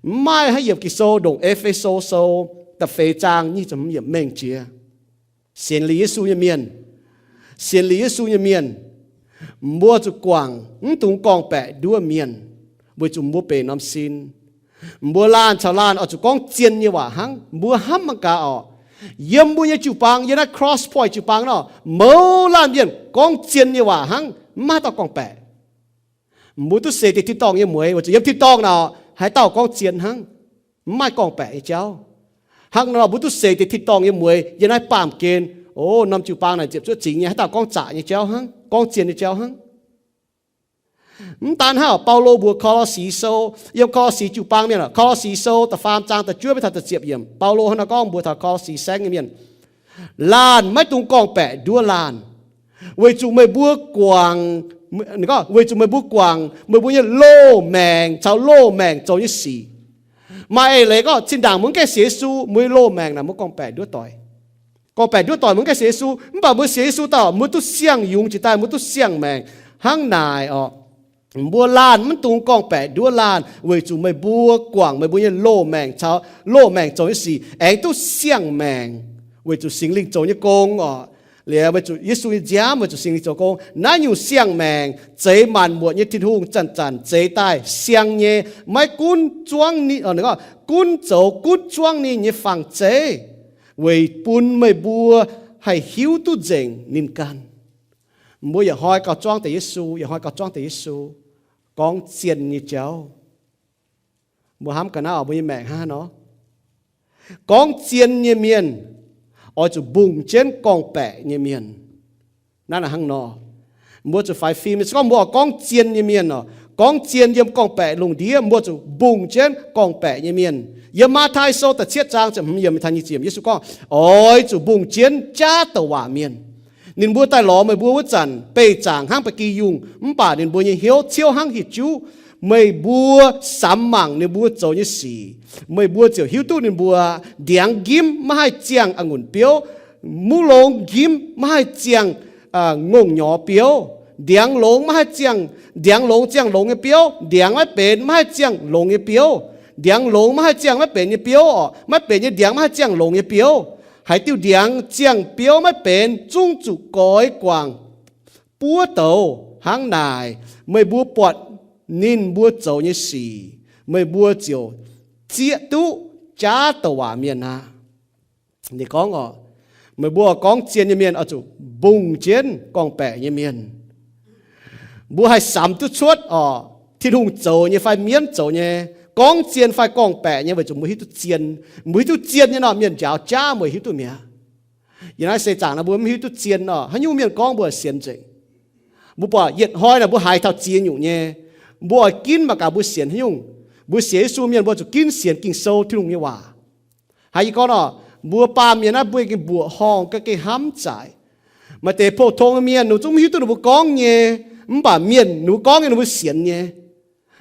Mv maaih haaix yiemc Ging-Sou ndongc E^fe^so Sou da'feix zaang nyic ziepc hmz yiemc mengh jiex. Sienx liuz Yesu nyei mienh, sienx liuz Yesu nyei mienh, mbuo zuqc guangc mv dungx gorngv-baeqc nduov mienh, weic zuqc mbuo benx norm sin. Mbuo laanh caux laanh oix zuqc gorngv zien nyei waac hnangv. Mbuo hnamv mangc gaax oc, yiem mbuo nyei jiu-baang, yiem naaiv Cross Point jiu-baang nor, mouz laanh mienh gorngv zien nyei waac hnangv, mv maaih haaix dauh gorngv-baeqc. Mbuo duqv seix deix tin-dorngh nyei mueix, weic zuqc yiem tin-dorngh naaic haaix dauh gorngv zien hnangv, mv maaih gorngv-baeqc nyei jauv. Hnangv nor mbuo duqv seix deix tin-dorngh nyei mueix yiem naaiv baamh gen, o, norm jiu-baang naaic ziepc zuoqv zingx nyei, haaix dauh gorngv zaqc nyei jauv hnangv, gorngv zien nyei jauv hnangv. Mv daan hnangv, Baulo mbuox Ko^lo^si Sou, yiem Ko^lo^si jiu-baang mienh, Ko^lo^si Sou da'faam zaang da'juov maiv taux da'ziepc yiemc, Baulo hnangv naaiv gorngv mbuox taux Ko^lo^si saengv nyei mienh, laanh maiv dungx gorngv-baeqc nduov laanh, weic zuqc meih mbuo guangc, weic zuqc meih mbuo guangc meih mbuo nyei loz-maengc caux loz-maengc zoux nyei sic. Maaih eix leiz gorngv zinh ndaangc mbuo mv gaengh sienx Yesu, mbuo nyei loz-maengc naaic mbuo gorngv-baeqc nduov doic. Gorngv-baeqc nduov doic mbuo mv gaengh sienx Yesu, mv baac mbuo sienx Yesu dauh mbuo duqv siang-yungz jiex daaih, mbuo duqv siang-maengc. Hnangv naaic oc, mbuo laanh maiv dungx gorngv-baeqc nduov laanh, weic zuqc meih mbuo guangc meih mbuo nyei loz-maengc caux loz-maengc zoux nyei sic aengx duqv siang-maengc, weic zuqc Singx Lingh zoux nyei gong oc. Liuz weic zuqc Yesu nyei nziaamv, weic zuqc Singx Lingh zoux gong, naaiv nyungc siang-maengc zeix maanc muotc nyei Tin-Hungh zanc-zanc zeix daaih siang nyei, maiv gunv zuangv ninh, gunv zoux gunv zuangv ninh nyei fangx-zeiv, weic bun meih mbuo haih hiuv duqv nzengc ninh ganh. Mbuo yietc hnoi gauh zuangv deix Yesu, yietc hnoi gauh zuangv deix Yesu gorngv zien nyei jauv. Mbuo hnamv ga'naaiv oc, mbuo nyei maengc hnangv haaix nor? Gorngv zien nyei mienh oix zuqc mbungh jienv gorngv-baeqc nyei mienh. Naaiv hnangv nor, mbuo zuqc faix fim. Se gorngv mbuo oix gorngv zien nyei mienh oc, gorngv zien yiem gorngv-baeqc lungh ndiev, mbuo zuqc mbungh jienv gorngv-baeqc nyei mienh. Yiem Matv^tai Sou da'cietv zaang ziepc hmz yiemc taux nyic ziepc yiemc, Yesu gorngv, oix zuqc mbungh jienv jaav douc waac mienh. Ninh mbuo daaih lorz meih mbuo wuov zanc beih zaangc hnangv ba'gi yungh, mv baac ninh mbuo nyei hnyouv ciouv hnangv hieh juv. Meih mbuo samx mangc ninh mbuo zoux nyei sic, meih mbuo ziouc hiuv duqv ninh mbuo. Ndiangx-nqimv maiv haih ziangh a'ngunc biouv, muv longx-nqimv maiv haih ziangh ngongh nyorx biouv. Ndiangx-longx maiv haih ziangh, ndiangx-longx ziangh longx nyei biouv. Ndiangx maiv benx maiv haih ziangh longx nyei biouv. Ndiangx-longx maiv haih ziangh maiv benx nyei biouv oc. Maiv benx nyei ndiangx maiv haih ziangh longx nyei biouv. Haaix diuh ndiangx ziangh biouv maiv benx zungv zuqc goix guangc buov douz. Hnangv naaic, meih mbuo buatc ninh mbuo zoux nyei sic, meih mbuo ziouc zieqv duqv jaav douc waac mienh aqv. Ninh gorngv oc, meih mbuo gorngv zien nyei mienh oix zuqc mbungh jienv gorngv-baeqc nyei mienh. Mbuo haih samx duqv cuotv oc, Tin-Hungh zoux nyei fai mienv zoux nyei, gorngv zien fai gorngv-baeqc nyei, weic zuqc mbuo hiuv duqv zien. Mbuo hiuv duqv zien nyei nor, mienh njaaux jaav mbuo hiuv duqv mi'aqv. Yiem naaiv seix zaangc naaiv mbuo mv hiuv duqv zien oc, haaix nyungc mienh gorngv mbuo sienx nzengc. Mbuo buatc yietc hnoi naaic mbuo haiz taux ziex nyungc nyei, mbuo oix ginv mangc gaax mbuo sienx haaix nyungc. Mbuo sienx Yesu mienh mbuo zuqc ginv sienx Ging-Sou, Tin-Hungh nyei waac. Haiz yie gorngv oc, mbuo baamh mienh naaiv mbuo gengh mbuoqc horngh, ga'gengh hnamv zaqc. Maaih deix pou-tong mienh ninh zungv mv hiuv duqv ninh mbuo gorngv nyei, mv baac mienh ninh mbuo gorngv nyei ninh mbuo sienx nyei.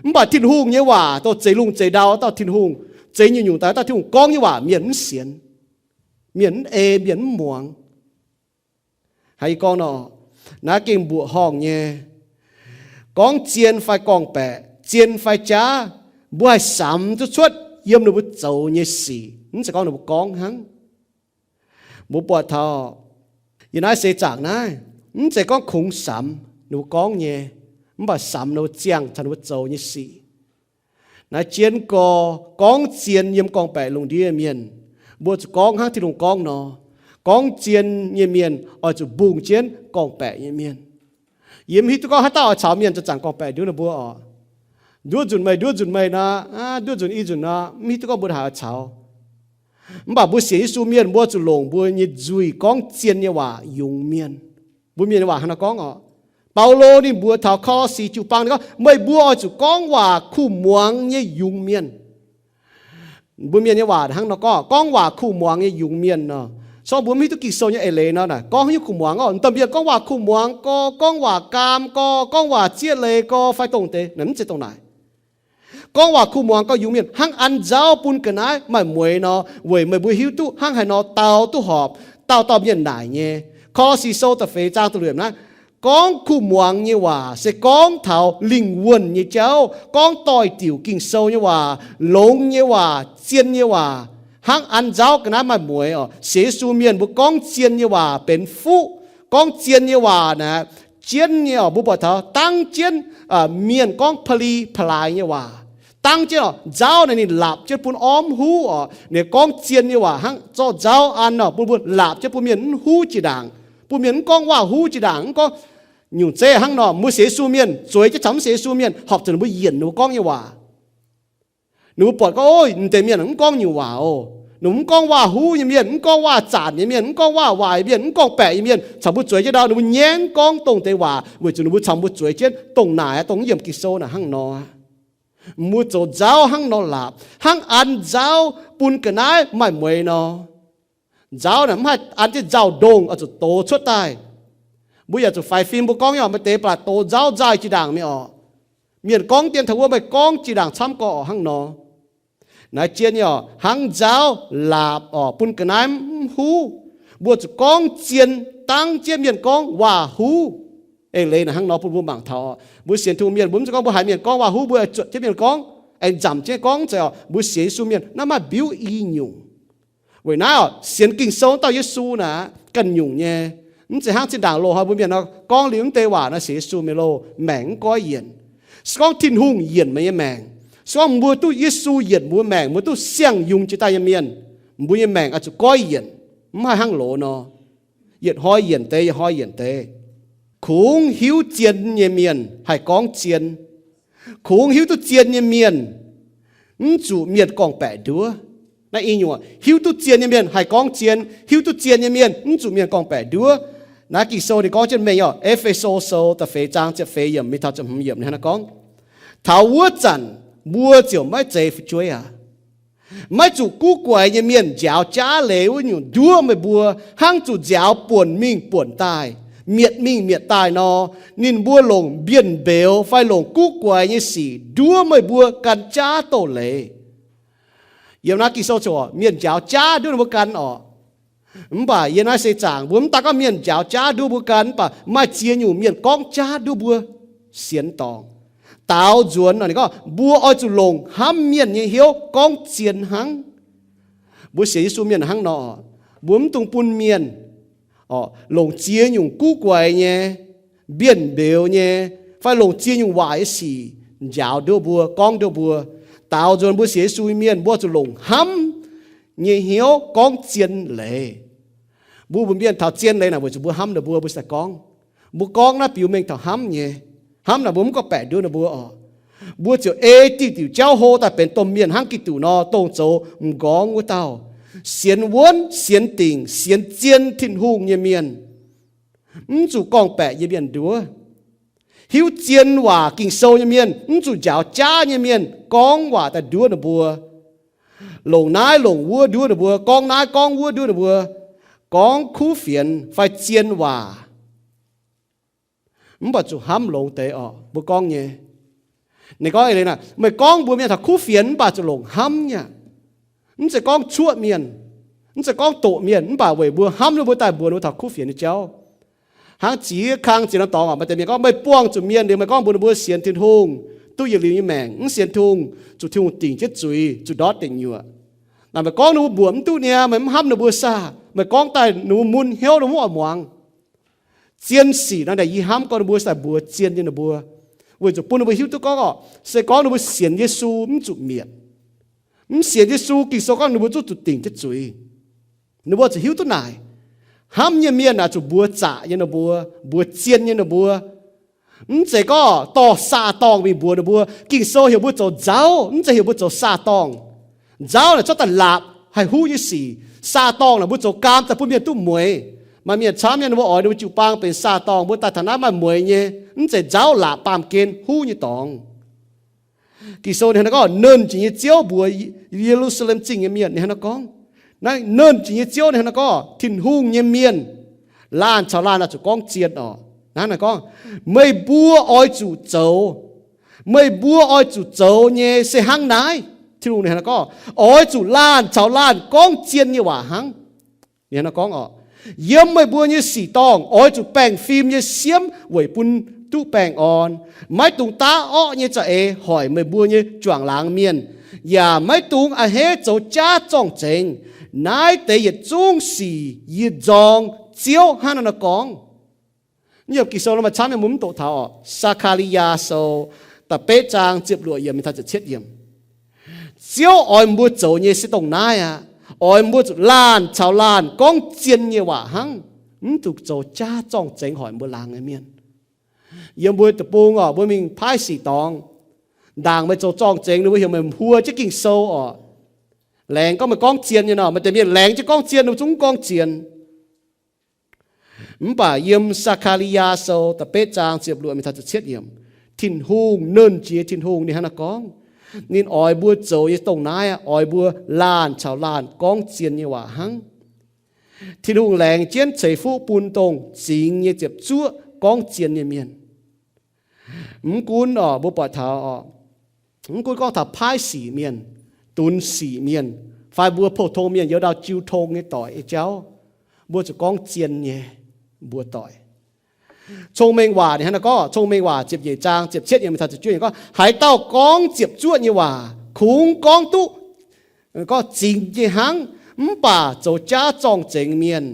Mv baac Tin-Hungh nyei waac, dongh zeix lungh zeix ndau dauh Tin-Hungh, zeix nyungc-nyungc daaih dauh Tin-Hungh gorngv nyei waac mienh mv sienx, mienh mv ei, mienh mv muangx. Haiz yie gorngv nor, naaiv gengh mbuoqc horngh nyei. Gorngv zien fai gorngv-baeqc, zien fai jaav, mbuo haih samx duqv cuotv yiem ninh mbuo zoux nyei sic, mv zeiz gorngv ninh mbuo gorngv hnangv. Mbuo buatc taux yiem naaiv seix zaangc naaiv, mv zeiz gorngv kungx samx ninh mbuo gorngv nyei, mv baac samx ninh mbuo ziangh caux ninh mbuo zoux nyei sic. Naaiv jienv gorx gorngv zien yiem gorngv-baeqc lungh ndiev mienh, mbuo zuqc gorngv hnangv Tin-Hungh gorngv nor. Gorngv zien nyei mienh oix zuqc mbungh jienv gorngv-baeqc nyei mienh. Yie mv hiuv duqv gorngv haaix dauh oix caux mienh zanc-zanc gorngv-baeqc nduov ninh mbuo oc. Nduov nzunc meih, nduov nzunc meih nor, nduov nzunc ih nzunc nor, mv hiuv duqv gorngv mbuo haaix oix caux. Mv baac mbuo sienx Yesu mienh mbuo zuqc longc mbuo nyei nzuih gorngv zien nyei waac yungz mienh. Mbuo mienh nyei waac hnangv naaiv gorngv oc. Baulo ninh mbuox taux Ko^lo^si jiu-baang ninh gorngv, meih mbuo oix zuqc gorngv waac kuh muangx nyei yungz mienh. Mbuo mienh nyei waac hnangv nor gorngv, gorngv waac kuh muangx nyei yungz mienh nor. Zorqv mbuo mv hiuv duqv Ging-Sou nyei eix leiz nor, naaic gorngv nyei kuv muangx oc, m'daaih mienh gorngv waac kuv muangx gorx, gorngv waac gaam gorx, gorngv waac zieqv leiz gorx fai dongh deix, naaic mv zeiz dongh naaic. Gorngv waac kuv muangx gorx yungz mienh hnangv an nzauv bun ga'naaiv maaih mueix nor, weic meih mbuo hiuv duqv hnangv haaix nor dau duqv horpc, dauh dauh mienh naaic nyei. Ko^lo^si Sou da'feix zaang da'luoqc naaiv gorngv kuv muangx nyei waac se gorngv taux lingh wuonh nyei jauv, gorngv doix-diuc Ging-Sou nyei waac, longx nyei waac, zien nyei waac, hnangv an nzauv ga'naaiv maaih mueix oc. Sienx Yesu mienh mbuo gorngv zien nyei waac benx fuqv. Gorngv zien nyei waac naaic, jienv nyei oc, mbuo buatc taux dangv jienv mienh gorngv pa'li pa'laaix nyei waac. Dangv jienv oc, nzauv naaic ninh laapc jienv bun orv mv huv oc. Ninh gorngv zien nyei waac hnangv zorqv nzauv an oc, bun mbuo laapc jienv bun mienh mv huv jiex ndaangc, bun mienh mv gorngv waac-huv jiex ndaangc, mv gorngv nyungc zeiv hnangv nor. Mbuo sienx Yesu mienh, zueiz jienv caux mv sienx Yesu mienh, horpc zuqc ninh mbuo yienc ninh mbuo gorngv nyei waac. Ninh mbuo buatc gorngv, ov, naaiv deix mienh mv gorngv nyungc waac oc. Ninh mbuo mv gorngv waac-huv nyei mienh, mv gorngv waac-zanc nyei mienh, mv gorngv waac-waaic mienh, mv gorngv-baeqc nyei mienh, caux mbuo zueiz jienv ndau, ninh mbuo nyaiv gorngv dongh deix waac weic zuqc ninh mbuo caux mbuo zueiz jienv dongh naaic, dongh yiem Ging-Sou naaic hnangv nor. Mbuo zoux nzauv hnangv nor laapc, hnangv an nzauv bun ga'naaiv maaih mueix nor. Nzauv naaic mv haih an jienv nzauh ndongh oix zuqc dox cuotv daaih. Mbuo yaac zuqc faix fim, mbuo gorngv nyei maaih deix baac dox nzauv nzaaih jiex ndaangc mingh oc. Mienh gorngv dien taux wuov, meih gorngv jiex ndaangc camv gorx oc, hnangv nor. Naaiv jien nyei oc, hnangv nzauv laapc oc, bun ga'naaiv mv huv. Mbuo zuqc gorngv zien, dangv jienv mienh gorngv waac-huv. Eix leiz naaic hnangv nor bun mbuo mangc taux oc. Mbuo sienx Tin-Hungh mienh, mbuo mv zeiz gorngv mbuo haiz mienh gorngv waac-huv mbuo zuotc jienv mienh gorngv, aengx nzamc jienv gorngv, mv zeiz oc. Mbuo sienx Yesu mienh naaiv maaih mbiuv i nyungc. Weic naaiv oc, sienx Ging-Sou dauh Yesu naaic ganh nyungc nyei. Mv zeiz hnangv zinh ndaangc loz-hnoi mbuo mienh nor gorngv liuz mv deix waac nor sienx Yesu mienh loh, maengc mv goiv yienc. Se gorngv Tin-Hungh yienc meih nyei maengc, se gorngv mbuo duqv Yesu yienc mbuo maengc, mbuo duqv siang-yungz jiex daaih nyei mienh, mbuo nyei maengc oix zuqc goiv yienc, mv haih hnangv loz nor, yietc hnoi yienc deix, yietc hnoi yienc deix. Kungx hiuv zien nyei mienh haih gorngv zien. Kungx hiuv duqv zien nyei mienh mv zuqc mienh gorngv-baeqc nduov. Naaiv i nyungc, hiuv duqv zien nyei mienh haih gorngv zien. Hiuv duqv zien nyei mienh mv zuqc mienh gorngv-baeqc nduov. Naaiv Ging-Sou ninh gorngv jienv mengh oc, E^fe^so Sou da'feix zaang ziepc feix yiemc mingh taux ziepc hmz yiemc ninh hnangv naaiv gorngv, taux wuov zanc mbuo ziouc maiv zeiz fu'jueiv aqv. Maiv zuqc guv guaix nyei mienh njaaux jaav leiz wuov nyungc nduov meih mbuo, hnangv zuqc nziaaux buonc mingh buonc daaih, mietc mingh mietc daaih nor. Ninh mbuo longc mbienv mbeux fai longc guv guaix nyei sic nduov meih mbuo gan jaav doz-leiz. Yiem naaiv Ging-Sou ziouc mienh njaaux jaav nduov ninh mbuo gan oc. Mv baac yiem naaiv seix zaangc mbuo mv daan gorngv mienh njaaux jaav nduov mbuo gan, mv baac maaih ziex nyungc mienh gorngv jaav nduov mbuo sienx dorngc. Daaux nzuonx nor ninh gorngv mbuo oix zuqc longc hnamv mienh nyei hnyouv gorngv zien hnangv. Mbuo sienx Yesu mienh hnangv nor, mbuo mv dungx bun mienh longc ziex nyungc guv guaix nyei, mbienv mbeux nyei, fai longc ziex nyungc waaic nyei sic njaaux nduov mbuo, gorngv nduov mbuo. Daaux nzuonx mbuo sienx Yesu mienh mbuo zuqc longc hnamv nyei hnyouv gorngv zien leiz. Mbuo mbuox mienh taux zien leiz naaic weic zuqc mbuo hnamv ninh mbuo, mbuo cingx daaih gorngv. Mbuo gorngv naaiv biux mengh taux hnamv nyei. Hnamv naaic mbuo mv gorngv-baeqc nduov ninh mbuo oc. Mbuo ziouc ei diuc diuc jauv hlo daaih benx domh mienh hnangv Giduc nor, dongh zoux m'nqorngv wuov dauh, sienx wuonv, sienx dingc, sienx zien Tin-Hungh nyei mienh. Mv zuqc gorngv-baeqc nyei mienh nduov. Hiuv zien waac Ging-Sou nyei mienh mv zuqc njaaux jaav nyei mienh gorngv waac daaih nduov ninh mbuo, longc naaiv longc wuov nduov ninh mbuo, gorngv naaiv gorngv wuov nduov ninh mbuo, gorngv kuv fienx fai zien waac. Mv baac zuqc hnamv longx deix oc, mbuo gorngv nyei. Ninh gorngv eix leiz naaic, meih gorngv mbuox mienh taux kuv fienx mv baac zuqc longc hnamv nyei aqv. Mv zeiz gorngv cuoqv mienh, mv zeiz gorngv doqc mienh, mv baac weic mbuo hnamv ninh mbuo daaih mbuox ninh mbuo taux kuv fienx nyei jauv. Hnangv ziex kang ziex norm dorngx oc, maaih deix mienh gorngv, meih buangh zuqc mienh liuz meih gorngv mbuox ninh mbuo sienx Tin-Hungh, duqv yietc liuz nyei maengc, mv sienx Tin-Hungh, zuqc Tin-Hungh dingc jienv zuiz, zuqc ndortv deic nyuoqc. Naaic meih gorngv ninh mbuo mbuoqc mv duqv niaa, meih mv hnamv ninh mbuo saah, meih gorngv daaih ninh mbuo mun hnyouv, ninh mbuo mv oix muangx. Zien sic nor, naaic yie hnamv gorngv ninh mbuo se daaih mbuox zien nyei ninh mbuo, weic zuqc bun ninh mbuo hiuv duqv gorngv oc, se gorngv ninh mbuo sienx Yesu mv zuqc mietc. Mv sienx Yesu, Ging-Sou gorngv ninh mbuo zungv zuqc dingc jienv zuiz. Ninh mbuo zuqc hiuv duqv naaic, hnamv nyei mienh naaic zuqc mbuox zaqc nyei ninh mbuo, mbuox zien nyei ninh mbuo. Mv zeiz gorngv dorh saah-dorngh mingh mbuox ninh mbuo. Ging-Sou heuc mbuo zoux nzauv, mv zeiz heuc mbuo zoux saah-dorngh. Nzauv naaic cuotv daaih laapc haih huv nyei sic. Saah-dorngh naaic mbuo zoux gaam daaih bun mienh duqv mueiz. Maaih mienh camv nyei, ninh mbuo oix ninh mbuo jiu-baang benx saah-dorngh, mbuo daaih taux naaiv maaih mueiz nyei, mv zeiz nzauv laapc baamh gen huv nyei dorngx. Ging-Sou ninh hnangv naaiv gorngv, Nernh Jiex nyei Ziouv mbuox Ye^lu^saa^lem Zingh nyei mienh, ninh hnangv naaiv gorngv, Naaiv Nernh Jiex nyei Ziouv ninh hnangv naaiv gorngv, Tin-Hungh nyei mienh, laanh caux laanh oix zuqc gorngv zien oc. Hnangv naaiv gorngv, meih mbuo oix zuqc zoux, meih mbuo oix zuqc zoux nyei se hnangv naaiv. Tin-Hungh ninh hnangv naaiv gorngv, oix zuqc laanh caux laanh gorngv zien nyei waac hnangv. Ninh hnangv naaiv gorngv oc, yiem meih mbuo nyei sic dorngh oix zuqc baengh fim nyei siemv weic bun duqv baengh orn. Maiv dungx daav orqv nyei za'eix hoic meih mbuo nyei juangc laangz mienh, yaac maiv dungx a'hneiv zoux jaav zorng-zengx. Naaiv deix yietc zungv sic yie nzorng. Ziouv hnangv naaiv nor gorngv. Yiem Ging-Sou nor maaih camv nyei, mbuo mv doqc taux oc. Saa^kaa^li^yaa Sou da'betv zaang ziepc luoqc yiemc mingh taux ziepc cietv yiemc. Ziouv oix mbuo zoux nyei se dongh naaiv aqv. Oix mbuo zuqc laanh caux laanh gorngv zien nyei waac hnangv, mv zuqc zoux jaav zorng-zengx hoic mbuo laangz nyei mienh. Yiem mbuo deic-bung oc, mbuo mingh paaiv sic dorngx, ndaangc meih zoux zorng-zengx, ninh mbuo heuc meih huo jienv Ging-Sou oc. Laengz gorngv meih gorngv zien nyei nor, maaih deix mienh laengz jienv gorngv zien, ninh mbuo zungv gorngv zien. Mv baac yiem Saa^kaa^li^yaa Sou da'betv zaang ziepc luoqc mingh taux ziepc cietv yiemc, Tin-Hungh, Nernh Jiex Tin-Hungh ninh hnangv naaiv gorngv, ninh oix mbuo zoux nyei dongh naaiv aqv, oix mbuo laanh caux laanh gorngv zien nyei waac hnangv. Tin-Hungh laengz jienv ceix fuqv bun dongh zingx nyei ziepc zuoqv gorngv zien nyei mienh. Mv gunv oc, mbuo buatc taux oc, mv gunv gorngv taux paaiv sic mienh, dunx sic mienh, fai mbuo pou-tong mienh youz ndau jiu tong nyei doic nyei jauv, mbuo zuqc gorngv zien nyei mbuo doic. Cong-Mengh Waac ninh hnangv naaiv gorngv, Cong-Mengh Waac ziepc nyeic zaang ziepc cietv yiemc taux ziepc juov yiemc gorngv, haaix dauh gorngv ziepc zuoqv nyei waac kungx gorngv duqv gorngv zingx nyei hnangv, mv baac zoux jaav zorng-zengx mienh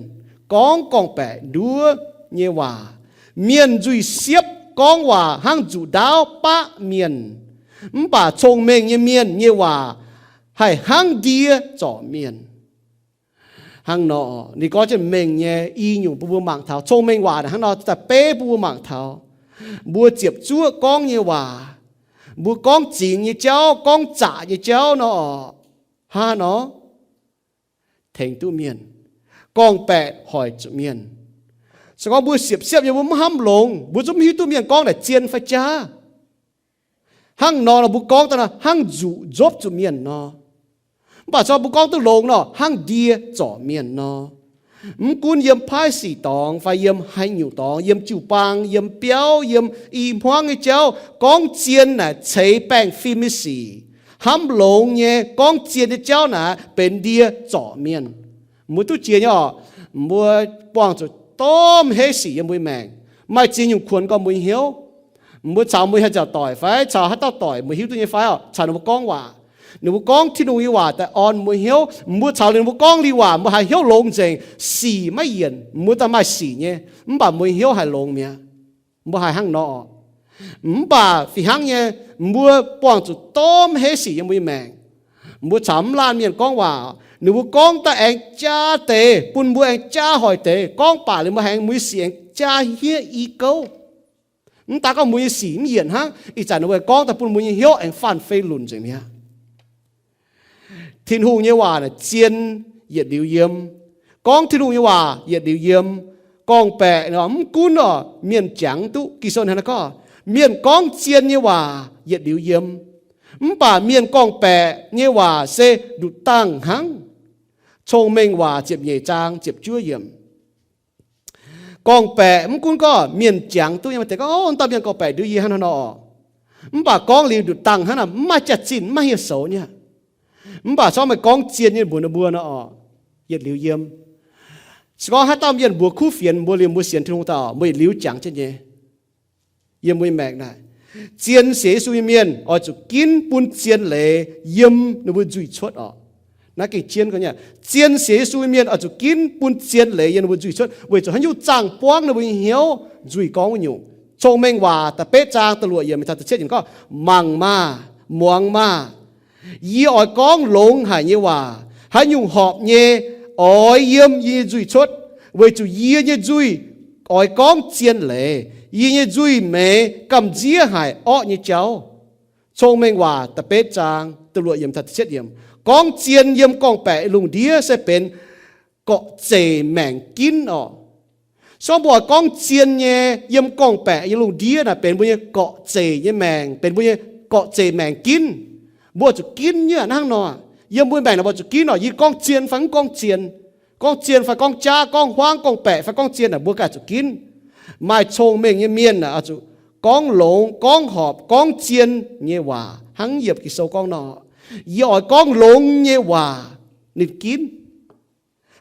gorngv gorngv-baeqc nduov nyei waac. Mienh nzuih siepv gorngv waac hnangv nzuqc ndaauv baqv mienh, mv baac cong-mengh nyei mienh nyei waac haih hnangv ndie zorc mienh. Hnangv nor, ninh gorngv jienv mengh nyei i nyungc bun mbuo mangc taux. Cong-Mengh Waac hnangv nor daaih beiv bun mbuo mangc taux. Mbuo ziepc zuoqv gorngv nyei waac, mbuo gorngv zingx nyei jauv, gorngv zaqc nyei jauv nor, hnangv nor tengx duqv mienh, gorngv-baeqc hoic zuqc mienh. Se gorngv mbuo siepv-siepv nyei mbuo mv hnamv longx, mbuo zungv mv hiuv duqv mienh gorngv naaic zien fai jaav. Hnangv nor nor mbuo gorngv daaih nor hnangv nzuqc nzopv zuqc mienh nor. Mv baac se gorngv mbuo gorngv duqv longx nor hnangv ndie zorc mienh nor. Mv gunv yiem paaiv sic dorngx fai yiem haaix nyungc dorngx, yiem jiu-baang, yiem biauv, yiem i hmuangv nyei jauv, gorngv zien naaic ceix baengh fim nyei sic. Hnamv longx nyei gorngv zien nyei jauv naaic benx ndie zorc mienh. Mbuo duqv jiex nyei oc. Mbuo buangh zuqc domh heiv sic yiem mbuo maengc. Maaih ziex nyungc kuonx gorngv mbuo hnyouv. Mbuo caux mbuo haaix nziaauc doic fai caux haaix dauh doic mbuo hiuv duqv nyei fai oc, caux ninh mbuo gorngv waac, ninh mbuo gorngv Tin-Hungh nyei waac daaih orn mbuo hnyouv, mbuo caux ninh mbuo gorngv liuz waac mbuo haih hnyouv longx nzengc, sic maiv yienc, mbuo daaih maaih sic nyei, mv baac mbuo hnyouv haih longx mi'aqv. Mbuo haih hnangv nor. Mv baac fih hnangv nyei, mbuo buangh zuqc domh heiv sic yiem mbuo nyei maengc. Mbuo caux mv laanh mienh gorngv waac, ninh mbuo gorngv daaih aengx jaa deix, bun mbuo aengx jaa hoic deix, gorngv baac liuz mbuo haih mbuo nyei sic aengx jaa hniev i gouv. Mv daan gorngv mbuo nyei sic mv yienc hnangv, ih zanc ninh mbuo gorngv daaih bun mbuo nyei hnyouv aengx faanh fei lunc nzengc mi'aqv. Tin-Hungh nyei waac naaic zien yietc liuz yiem. Gorngv Tin-Hungh nyei waac yietc liuz yiem. Gorngv-baeqc nor mv gunv oc, mienh jangx duqv. Ging-Sou hnangv naaiv gorngv, mienh gorngv zien nyei waac yietc liuz yiem, mv baac mienh gorngv-baeqc nyei waac se nduqc dangh hnangv. Cong-Mengh Waac ziepc nyeic zaang ziepc juov yiemc. Gorngv-baeqc mv gunv gorngv mienh jangx duqv nyei, maaih deix gorngv, O, wuov dauh mienh gorngv-baeqc ndui yie hnangv nor nor oc. Mv baac gorngv liuz nduqc dangh hnangv naaic, mv maaih jaax-zinh, mv maaih hieh soux nyei. Mv baac se gorngv meih gorngv zien nyei mbuox ninh mbuo nor oc, yietc liuz yiem. Se gorngv haaix dauh mienh mbuox kuv fienx mbuo liuz mbuo sienx Tin-Hungh daaih oc, mbuo yietc liuz jangx jienv nyei. Yiem mbuo nyei maengc naaic, zien sienx Yesu nyei mienh oix zuqc ginv bun zien leiz yiem ninh mbuo nzuih cuotv oc. Naaiv gengh zien gorngv nyei, zien sienx Yesu nyei mienh oix zuqc ginv bun zien leiz yiem ninh mbuo nzuih cuotv, weic zuqc haaix nyungc zaangh buangv ninh mbuo nyei hnyouv, nzuih gorngv wuov nyungc. Cong-Mengh Waac da'betv zaang da'luoqc yiemc mingh taux da'cietv yiemc gorngv, Mangc maah! Muangx maah! Yie oix gorngv longx haic nyei waac. Haaix nyungc horpc nyei, oix yiem yie nyei nzuih cuotv, weic zuqc yie nyei nzuih oix gorngv zien leiz. Yie nyei nzuih meix gamh nziev haic orqv nyei jauv. Cong-Mengh Waac da'betv zaang da'luoqc yiemc taux da'cietv yiemc. Gorngv zien yiem gorngv-baeqc lungh ndiev se benx gorqv-zeic maengc ginv oc. Se gorngv mbuo oix gorngv zien nyei yiem gorngv-baeqc nyei lungh ndiev naaic benx mbuo nyei gorqv-zeic nyei maengc, benx mbuo nyei gorqv-zeic maengc ginv. Mbuo zuqc ginv nyei hnangv nor. Yiem mbuo maengc naaic mbuo zuqc ginv oc, yie gorngv zien fai mv gorngv zien, gorngv zien fai gorngv jaav, gorngv huaangv, gorngv-baeqc fai gorngv zien naaic, mbuo ganh zuqc ginv. Maaih cong-mengh nyei mienh naaic oix zuqc gorngv longx, gorngv horpc, gorngv zien nyei waac hnangv yiem Ging-Sou gorngv nor. Yie oix gorngv longx nyei waac ninh ginv.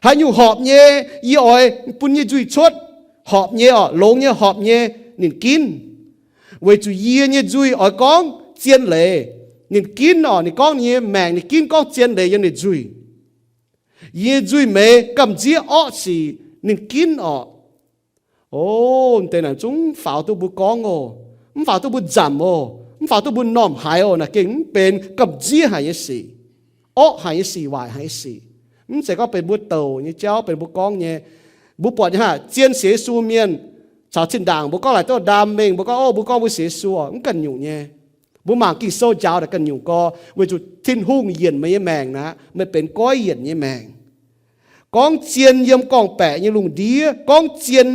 Haaix nyungc horpc nyei, yie oix bun nyei nzuih cuotv horpc nyei oc, longx nyei, horpc nyei ninh ginv. Weic zuqc yie nyei nzuih oix gorngv zien leiz, ninh ginv oc. Ninh gorngv ninh nyei maengc ninh ginv gorngv zien leiz yiem ninh nzuih. Yie nyei nzuih meix gamh nziev orqv sic ninh ginv oc. O, deix naaic zungv mv faaux duqv mbuo gorngv oc, mv faaux duqv mbuo nzamc oc, mv faaux duqv mbuo m'normh haiz oc. Naaic gengh mv benx gamh nziev haic nyei sic, orqv haic nyei sic, waaic haic nyei sic. Mv zeiz gorngv benx mbuo douc nyei jauv, benx mbuo gorngv nyei. Mbuo buatc nyei haic, zien sienx Yesu mienh caux zinh ndaangc mbuo gorngv laaix duqv ndaam mengh, mbuo gorngv, o, mbuo gorngv mbuo sienx Yesu oc, mv ganh nyungc nyei. Mbuo mangc Ging-Sou njaaux naaic ganh nyungc gorx, weic zuqc Tin-Hungh yienc meih nyei maengc naaic, meih benx goiv yienc nyei maengc. Gorngv zien yiem gorngv-baeqc nyei lungh ndiev, gorngv zien,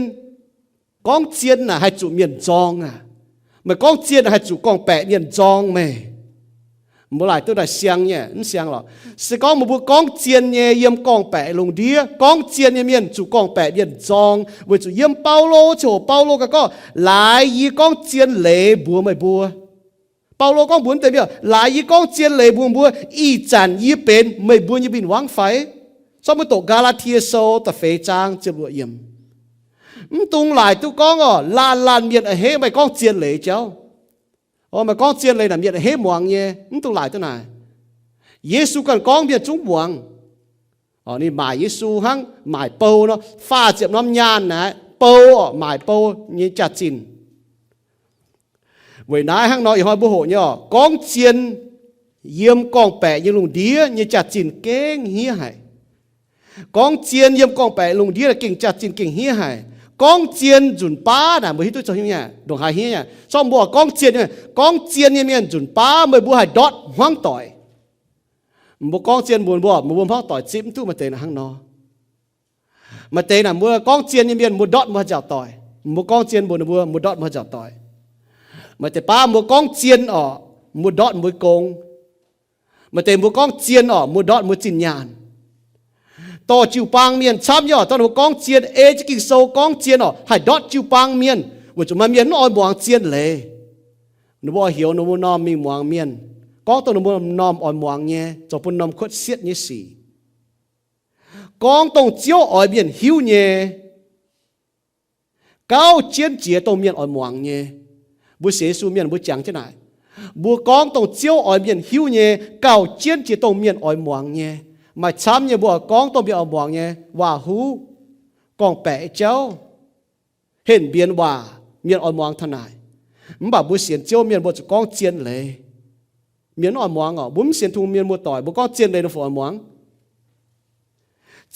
gorngv zien naaic haih zuqc mienh nzorng aqv. Meih gorngv zien naaic haih zuqc gorngv-baeqc mienh nzorng meih. Mbuo laaic duqv daaih siang nyei, mv siang lorqc. Se gorngv meih mbuo gorngv zien nyei yiem gorngv-baeqc lungh ndiev, gorngv zien nyei mienh zuqc gorngv-baeqc mienh nzorng, weic zuqc yiem Baulo ziangh hoc Baulo ganh gorngv, laaix yie gorngv zien leiz mbuox meih mbuo. Baulo gorngv mbuox deix mienh, laaix yie gorngv zien leiz mbuox mbuo, ih zanc yie benx meih mbuo nyei win-wangv fai? Zorqv mbuo doqc Gaa^laa^tie Sou da'feix zaang ziepc luoqc yiemc. Mv dungx laaic duqv gorngv oc, laanh laanh mienh a'hneiv meih gorngv zien leiz jauv. O, meih gorngv zien leiz naaic mienh a'hneiv muangx nyei. Mv dungx laaic duqv naaic. Yesu ganh gorngv mienh zungv muangx. Ninh maaic Yesu hnangv maaic bou nor, faah ziepc norm nyaanh naaic bou oc, maaic bou nyei jaax-zinh. Weic naaiv hnangv nor ih hnoi mbuo hoqc nyei oc, gorngv zien yiem gorngv-baeqc nyei lungh ndiev nyei jaax-zinh gengh hniev haic. Gorngv zien yiem gorngv-baeqc lungh ndiev gengh jaax-zinh gengh hniev haic. Gorngv zien nzunc baav naaic mbuo hiuv duqv zoux hnyouv nyei, ndongc haaix hniev nyei. Zorqv mbuo gorngv zien nyei, gorngv zien nyei mienh nzunc baav meih mbuo haih ndortv hmuangv doic. Mbuo gorngv zien mbuox mbuo, mbuo hmuangv doic zipv mv duqv. Maaih deix naaic hnangv nor. Maaih deix naaic mbuo gorngv zien nyei mienh mbuo ndortv mbuo haih nziaauc doic. Mbuo gorngv zien mbuox ninh mbuo, mbuo ndortv mbuo haih nziaauc doic. Maaih deix baav mbuo gorngv zien oc, mbuo ndortv mbuo gong. Maaih deix mbuo gorngv zien oc, mbuo ndortv mbuo zinh nyaanh. Dorh jiu-baang mienh camv nyei oc, dorh ninh mbuo gorngv zien, ei jienv Ging-Sou gorngv zien oc, haih ndortv jiu-baang mienh, weic zuqc maaih mienh mv oix muangx zien leiz. Ninh mbuo oix heuc ninh mbuo norm mingh muangx mienh, gorngv dongh ninh mbuo norm oix muangx nyei, zoux bun norm kuotv sietv nyei sic. Gorngv dongh Ziouv oix mienh hiuv nyei, gauh jienv jiex dongh mienh oix muangx nyei. Mbuo sienx Yesu mienh mbuo jangx jienv naaic, mbuo gorngv dongh Ziouv oix mienh hiuv nyei gauh jienv jiex dongh mienh oix muangx nyei. Maaih camv nyei mbuo oix gorngv dongh mienh oix muangx nyei waac-huv, gorngv-baeqc jauv, henh mbienx waac, mienh oix muangx taux naaic. Mv baac mbuo sienx Ziouv mienh mbuo zuqc gorngv zien leiz. Mienh mv oix muangx oc. Mbuo mv sienx Tin-Hungh mienh muoz-doic, mbuo gorngv zien leiz ninh fungc oix muangx?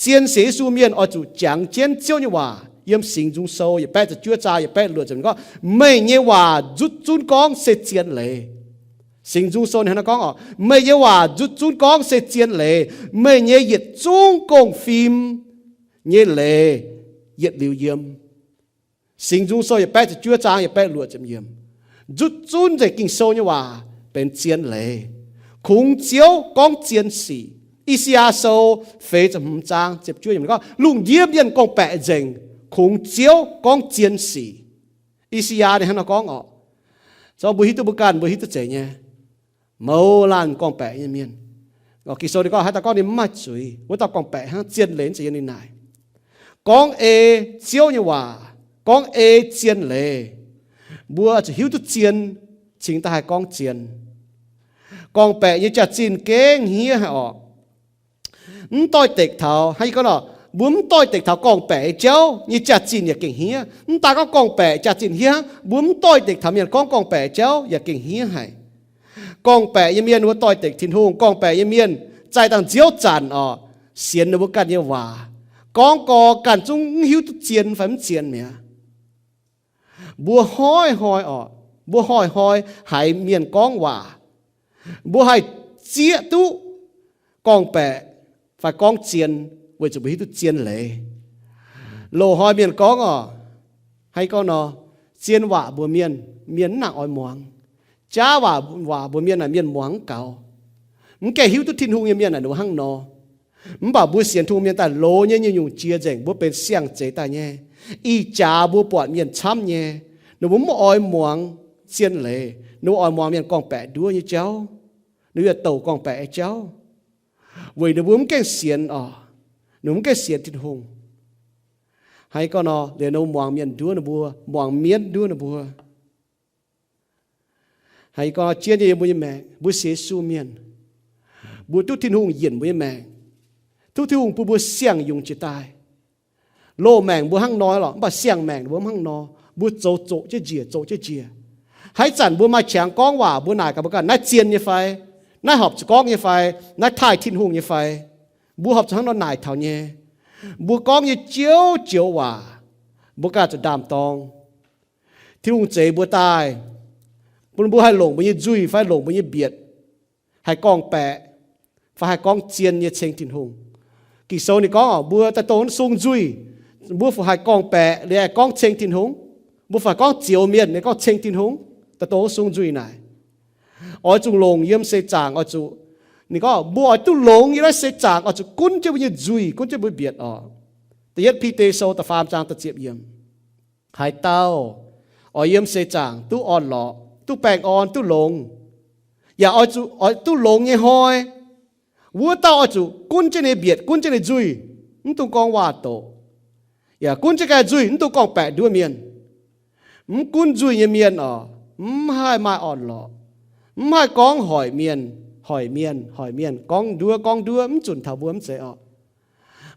Zien sienx Yesu mienh oix zuqc jangx jienv Ziouv nyei waac. Yiem Singx Nzung Sou yietc baeqv ziepc juov zaang yietc baeqv luoqc ziepc gorngv, meih nyei waac nzutv zunv gorngv se zien leiz. Singx Nzung Sou ninh hnangv naaiv gorngv oc, meih nyei waac nzutv zunv gorngv se zien leiz. Meih nyei yietc zungv gong-fim nyei leiz yietc liuz yiem. Singx Nzung Sou yietc baeqv ziepc juov zaang yietc baeqv luoqc ziepc yiemc. Nzutv zunv nzengc Ging-Sou nyei waac benx zien leiz. Kungx Ziouv gorngv zien sic. I^saa^yaa Sou feix ziepc hmz zaang ziepc juov yiemc gorngv, lungh ndiev mienh gorngv-baeqc nzengc, kungx Ziouv gorngv zien sic. I^saa^yaa ninh hnangv nor gorngv oc. Zoux mbuo hiuv duqv, mbuo ganh mbuo hiuv duqv zeiz nyei. Mouz laanh gorngv-baeqc nyei mienh. Ging-Sou ninh gorngv haaix dauh gorngv ninh mv maaih zuiz, wuov dauh gorngv-baeqc hnangv, zien leiz mv zeiz yiem ninh naaic. Gorngv ei Ziouv nyei waac, gorngv ei zien leiz, mbuo zuqc hiuv duqv zien cingx daaih haih gorngv zien. Gorngv-baeqc nyei jaax-zinh gengh hniev haic orqc. Mv doix-dekc taux, hnangv yie gorngv nor, mbuo mv doix-dekc taux gorngv-baeqc nyei jauv nyei jaax-zinh yaac gengh hniev. Mv daaih gorngv gorngv-baeqc jaax-zinh hniev, mbuo mv doix-dekc taux mienh gorngv gorngv-baeqc jauv yaac gengh hniev haic. Gorngv-baeqc nyei mienh wuov doix-dekc Tin-Hungh, gorngv-baeqc nyei mienh zaih dangh nziouv zanc orqc, sienx ninh mbuo ganh nyei waac, gorngv gorx ganh zungv mv hiuv duqv zien fai mv zien mi'aqv. Mbuo hnoi-hnoi orqc, mbuo hnoi-hnoi haiz mienh gorngv waac, mbuo haih zieqv duqv gorngv-baeqc fai gorngv zien, weic zuqc mbuo hiuv duqv zien leiz. Loz-hnoi mienh gorngv orqc, hnangv gorngv nor, zien waac mbuox mienh, mienh mv nangc oix muangx. Jaav waac, waac mbuox mienh naaic mienh muangx mv gaux. Mv gaengh hiuv duqv Tin-Hungh nyei mienh naaic ninh mbuo hnangv nor. Mv baac mbuo sienx Tin-Hungh mienh daaih loz nyei nyungc-nyungc jiex nzengc, mbuo benx siang-zeix daaih nyei, ih jaax mbuo buatc mienh camv nyei, ninh mbuo mv oix muangx zien leiz, ninh mbuo oix muangx mienh gorngv-baeqc nduov nyei jauv, ninh mbuo yaac douc gorngv-baeqc nyei jauv, weic ninh mbuo mv gaengh sienx oc, ninh mbuo mv gaengh sienx Tin-Hungh. Hnangv gorngv nor, liuz ninh mbuo muangx mienh nduov ninh mbuo, muangx mienv nduov ninh mbuo. Hnangv gorngv nor, jienv nyei yiem mbuo nyei maengc, mbuo sienx Yesu mienh, mbuo duqv Tin-Hungh yienc mbuo nyei maengc, duqv Tin-Hungh bun mbuo siang-yungz jiex daaih. Loz-maengc mbuo hnangv nor lorqc, mv baac siang-maengc mbuo mv hnangv nor. Mbuo zoux zoqc jienv njiec, zoqc jienv njiec. Haaix zanc mbuo maaih qangx gorngv waac, mbuo naaic gaax mbuo ganh, naaiv zien nyei fai? Naaiv horpc zuqc gorngv nyei fai? Naaiv taaih Tin-Hungh nyei fai? Mbuo horpc zuqc hnangv nor naaic taux nyei. Mbuo gorngv nyei joux joux waac, mbuo ganh zuqc ndaam-dorng. Tin-Hungh zeix mbuo daaih, bun mbuo haih longc mbuo nyei nzuih fai longc mbuo nyei mbietc, haih gorngv-baeqc, fai haih gorngv zien nyei ceng Tin-Hungh. Ging-Sou ninh gorngv oc, mbuo daaih dongh sung nzuih, mbuo fu haih gorngv-baeqc liuz haih gorngv ceng Tin-Hungh? Mbuo fu haih gorngv zioux mienh liuz gorngv ceng Tin-Hungh? Daaih dongh sung nzuih naaic, oix zuqc longc yiem seix zaangc oix zuqc, ninh gorngv mbuo oix duqv longx yiem naaiv seix zaangc oix zuqc gunv jienv mbuo nyei nzuih, gunv jienv mbuo mbietc oc. Da'yietv Bide Sou da'faam zaang da'ziepc yiemc. Haaix dauh oix yiem seix zaangc duqv orn-lorqc, duqv baengh orn, duqv longx, yaac oix zuqc, oix duqv longx nyei hnoi, wuov dauh oix zuqc gunv jienv ninh mbietc, gunv jienv ninh nzuih, mv dungx gorngv waac-doqc, yaac gunv jienv ganh nzuih, mv dungx gorngv-baeqc nduov mienh. Mv gunv nzuih nyei mienh oc, mv haih maaih orn-lorqc. Mv haih gorngv hoic mienh, hoic mienh, hoic mienh, gorngv nduov, gorngv nduov, mv zunc taux mbuo mv zeiz oc.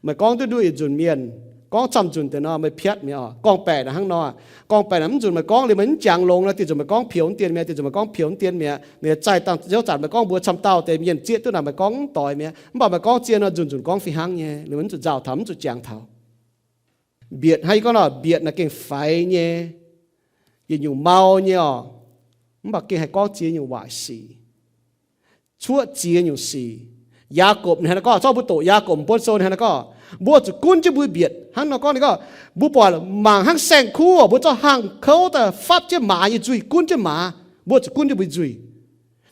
Meih gorngv duqv nduov yietc nzunc mienh, gorngv camv nzunc deix nor, meih piatv mi'aqv oc. Gorngv-baeqc naaic hnangv nor, gorngv-baeqc naaic mv nzunc meih gorngv liuz meih mv jangx longx nor, diex nzunc meih gorngv peux mv dien mi'aqv, diex nzunc meih gorngv peux mv dien mi'aqv. Ninh zaih dangh ziouv zanc meih gorngv mbuox camv dauh deix mienh zieqv duqv naaic meih gorngv mv doix mi'aqv. Mv baac meih gorngv zien nor, nzunc nzunc gorngv fih hnangv nyei, liuz mv zuqc nzauh taux, mv zuqc jangx taux. Mbietc hnangv yie gorngv nor, mbietc naaic gengh faix nyei, yietc nyungc mau nyei oc. Mv baac gengh haih gorngv ziex nyungc waaic sic, cuoqv ziex nyungc sic. Yaagorpc ninh hnangv naaiv gorngv, zorqv mbuo doqc Yaagorpc Buonv Sou ninh hnangv naaiv gorngv, mbuo zuqc gunv jienv mbuo mbietc. Hnangv nor gorngv ninh gorngv, mbuo buatc mangc hnangv saeng-kuv, mbuo zorqv hangh kouv daaih fapv jienv maaz nyei nzuih, gunv jienv maaz. Mbuo zuqc gunv jienv mbuo nzuih.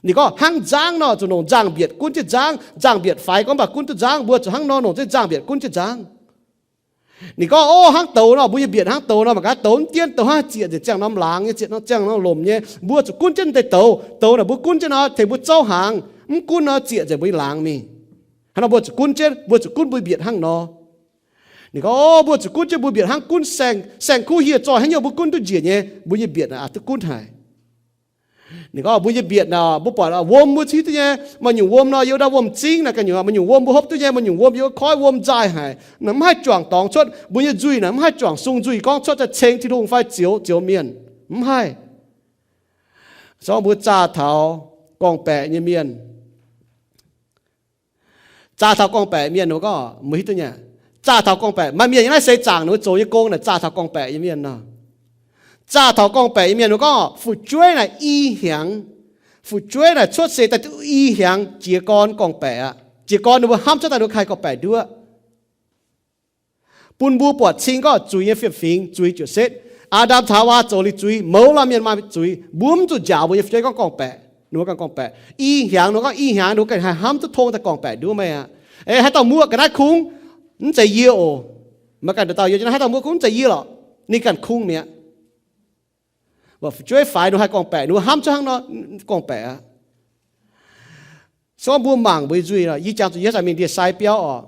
Ninh gorngv hnangv nzangv nor, zuqc longc nzangh-mbietc gunv jienv nzangv. Nzangh-mbietc faix gorngv mv baac gunv duqv nzangv, mbuo zuqc hnangv nor longc jienv nzangh-mbietc gunv jienv nzangv. Ninh gorngv, o, hnangv douz nor, mbuo nyei mbietc hnangv douz nor, mangc gaax douz mv dienv, douz hnangv zieqc nzengc, ziangh norm laangz nyei, zieqc norm, ziangh norm lomc nyei. Mbuo zuqc gunv jienv deix douz. Douz naaic mbuo gunv jienv nor, tengx mbuo zouv hnaangx. Mv gunv nor, zieqc nzengc mbuo nyei laangz mingh. Hnangv nor mbuo zuqc gunv jienv, mbuo zuqc gunv mbuo mbietc hnangv nor. Ninh gorngv, o, mbuo zuqc gunv jienv mbuo mbietc hnangv gunv saeng, saeng-kuv hieh zoih haaix nyungc mbuo gunv duqv njiec nyei, mbuo nyei mbietc naaic aac duqv gunv haic. Ninh gorngv mbuo nyei mbietc naaic, mbuo buatc wuom mbuo hiuv duqv nyei, maaih nyungc wuom nor yiem ndau wuom-zingv naaic ganh nyungc, maaih nyungc wuom mbuo hopv duqv nyei, maaih nyungc wuom yiem wuov koiv wuom nzaaih haic. Naaic mv haih juangc dorngx cuotv, mbuo nyei nzuih naaic mv haih juangc sung nzuih gorngv cuotv daaih ceng Tin-Hungh fai zioux, zioux mienh. Mv haih. Zorqv mbuo zaah taux gorngv-baeqc nyei mienh. Zaah taux gorngv-baeqc mienh, mbuo gorngv, mbuo hiuv duqv nyei. Zaah taux gorngv-baeqc, maaih mienh yiem naaiv seix zaangc ninh mbuo zoux nyei gong naaic zaah taux gorngv-baeqc nyei mienh nor. Zaah taux gorngv-baeqc nyei mienh, mbuo gorngv fu'jueiv naaic i hnyangx. Fu'jueiv naaiv cuotv seix daaih duqv i hnyangx jiez gorn gorngv-baeqc aqv. Jiez gorn ninh mbuo hnamv cuotv daaih ninh mbuo haih gorngv-baeqc nduov. Bun mbuo buatc cing gorngv zuiz nyei fiem-fingx, zuiz ziouc setv. Aa^ndam taux Haawaa zoux liuz zuiz, mouz laanh mienh maaih zuiz, mbuo mv zuqc njaaux mbuo nyei fu'jueiv gorngv gorngv-baeqc, ninh mbuo ganh gorngv-baeqc. I hnyangx ninh mbuo gorngv, i hnyangx ninh mbuo ganh haih hnamv duqv tong daaih gorngv-baeqc nduov meih aqv. Ei, haaix dauh muoqv ga'naaiv kungx, mv zeiz yie oc. Meih ganh dauh dauh yie, haaix dauh muoqv kungx, mv zeiz yie lorqc. Ninh ganh kungx mi'aqv. Mv baac fu'jueiv faix ninh mbuo haih gorngv-baeqc, ninh mbuo hnamv cuotv hnangv nor gorngv-baeqc aqv. Se gorngv mbuo mangc mbuo nyei nzuih, yie jangx zuqc yie haaix zanc mingh ndie-sai biauv oc.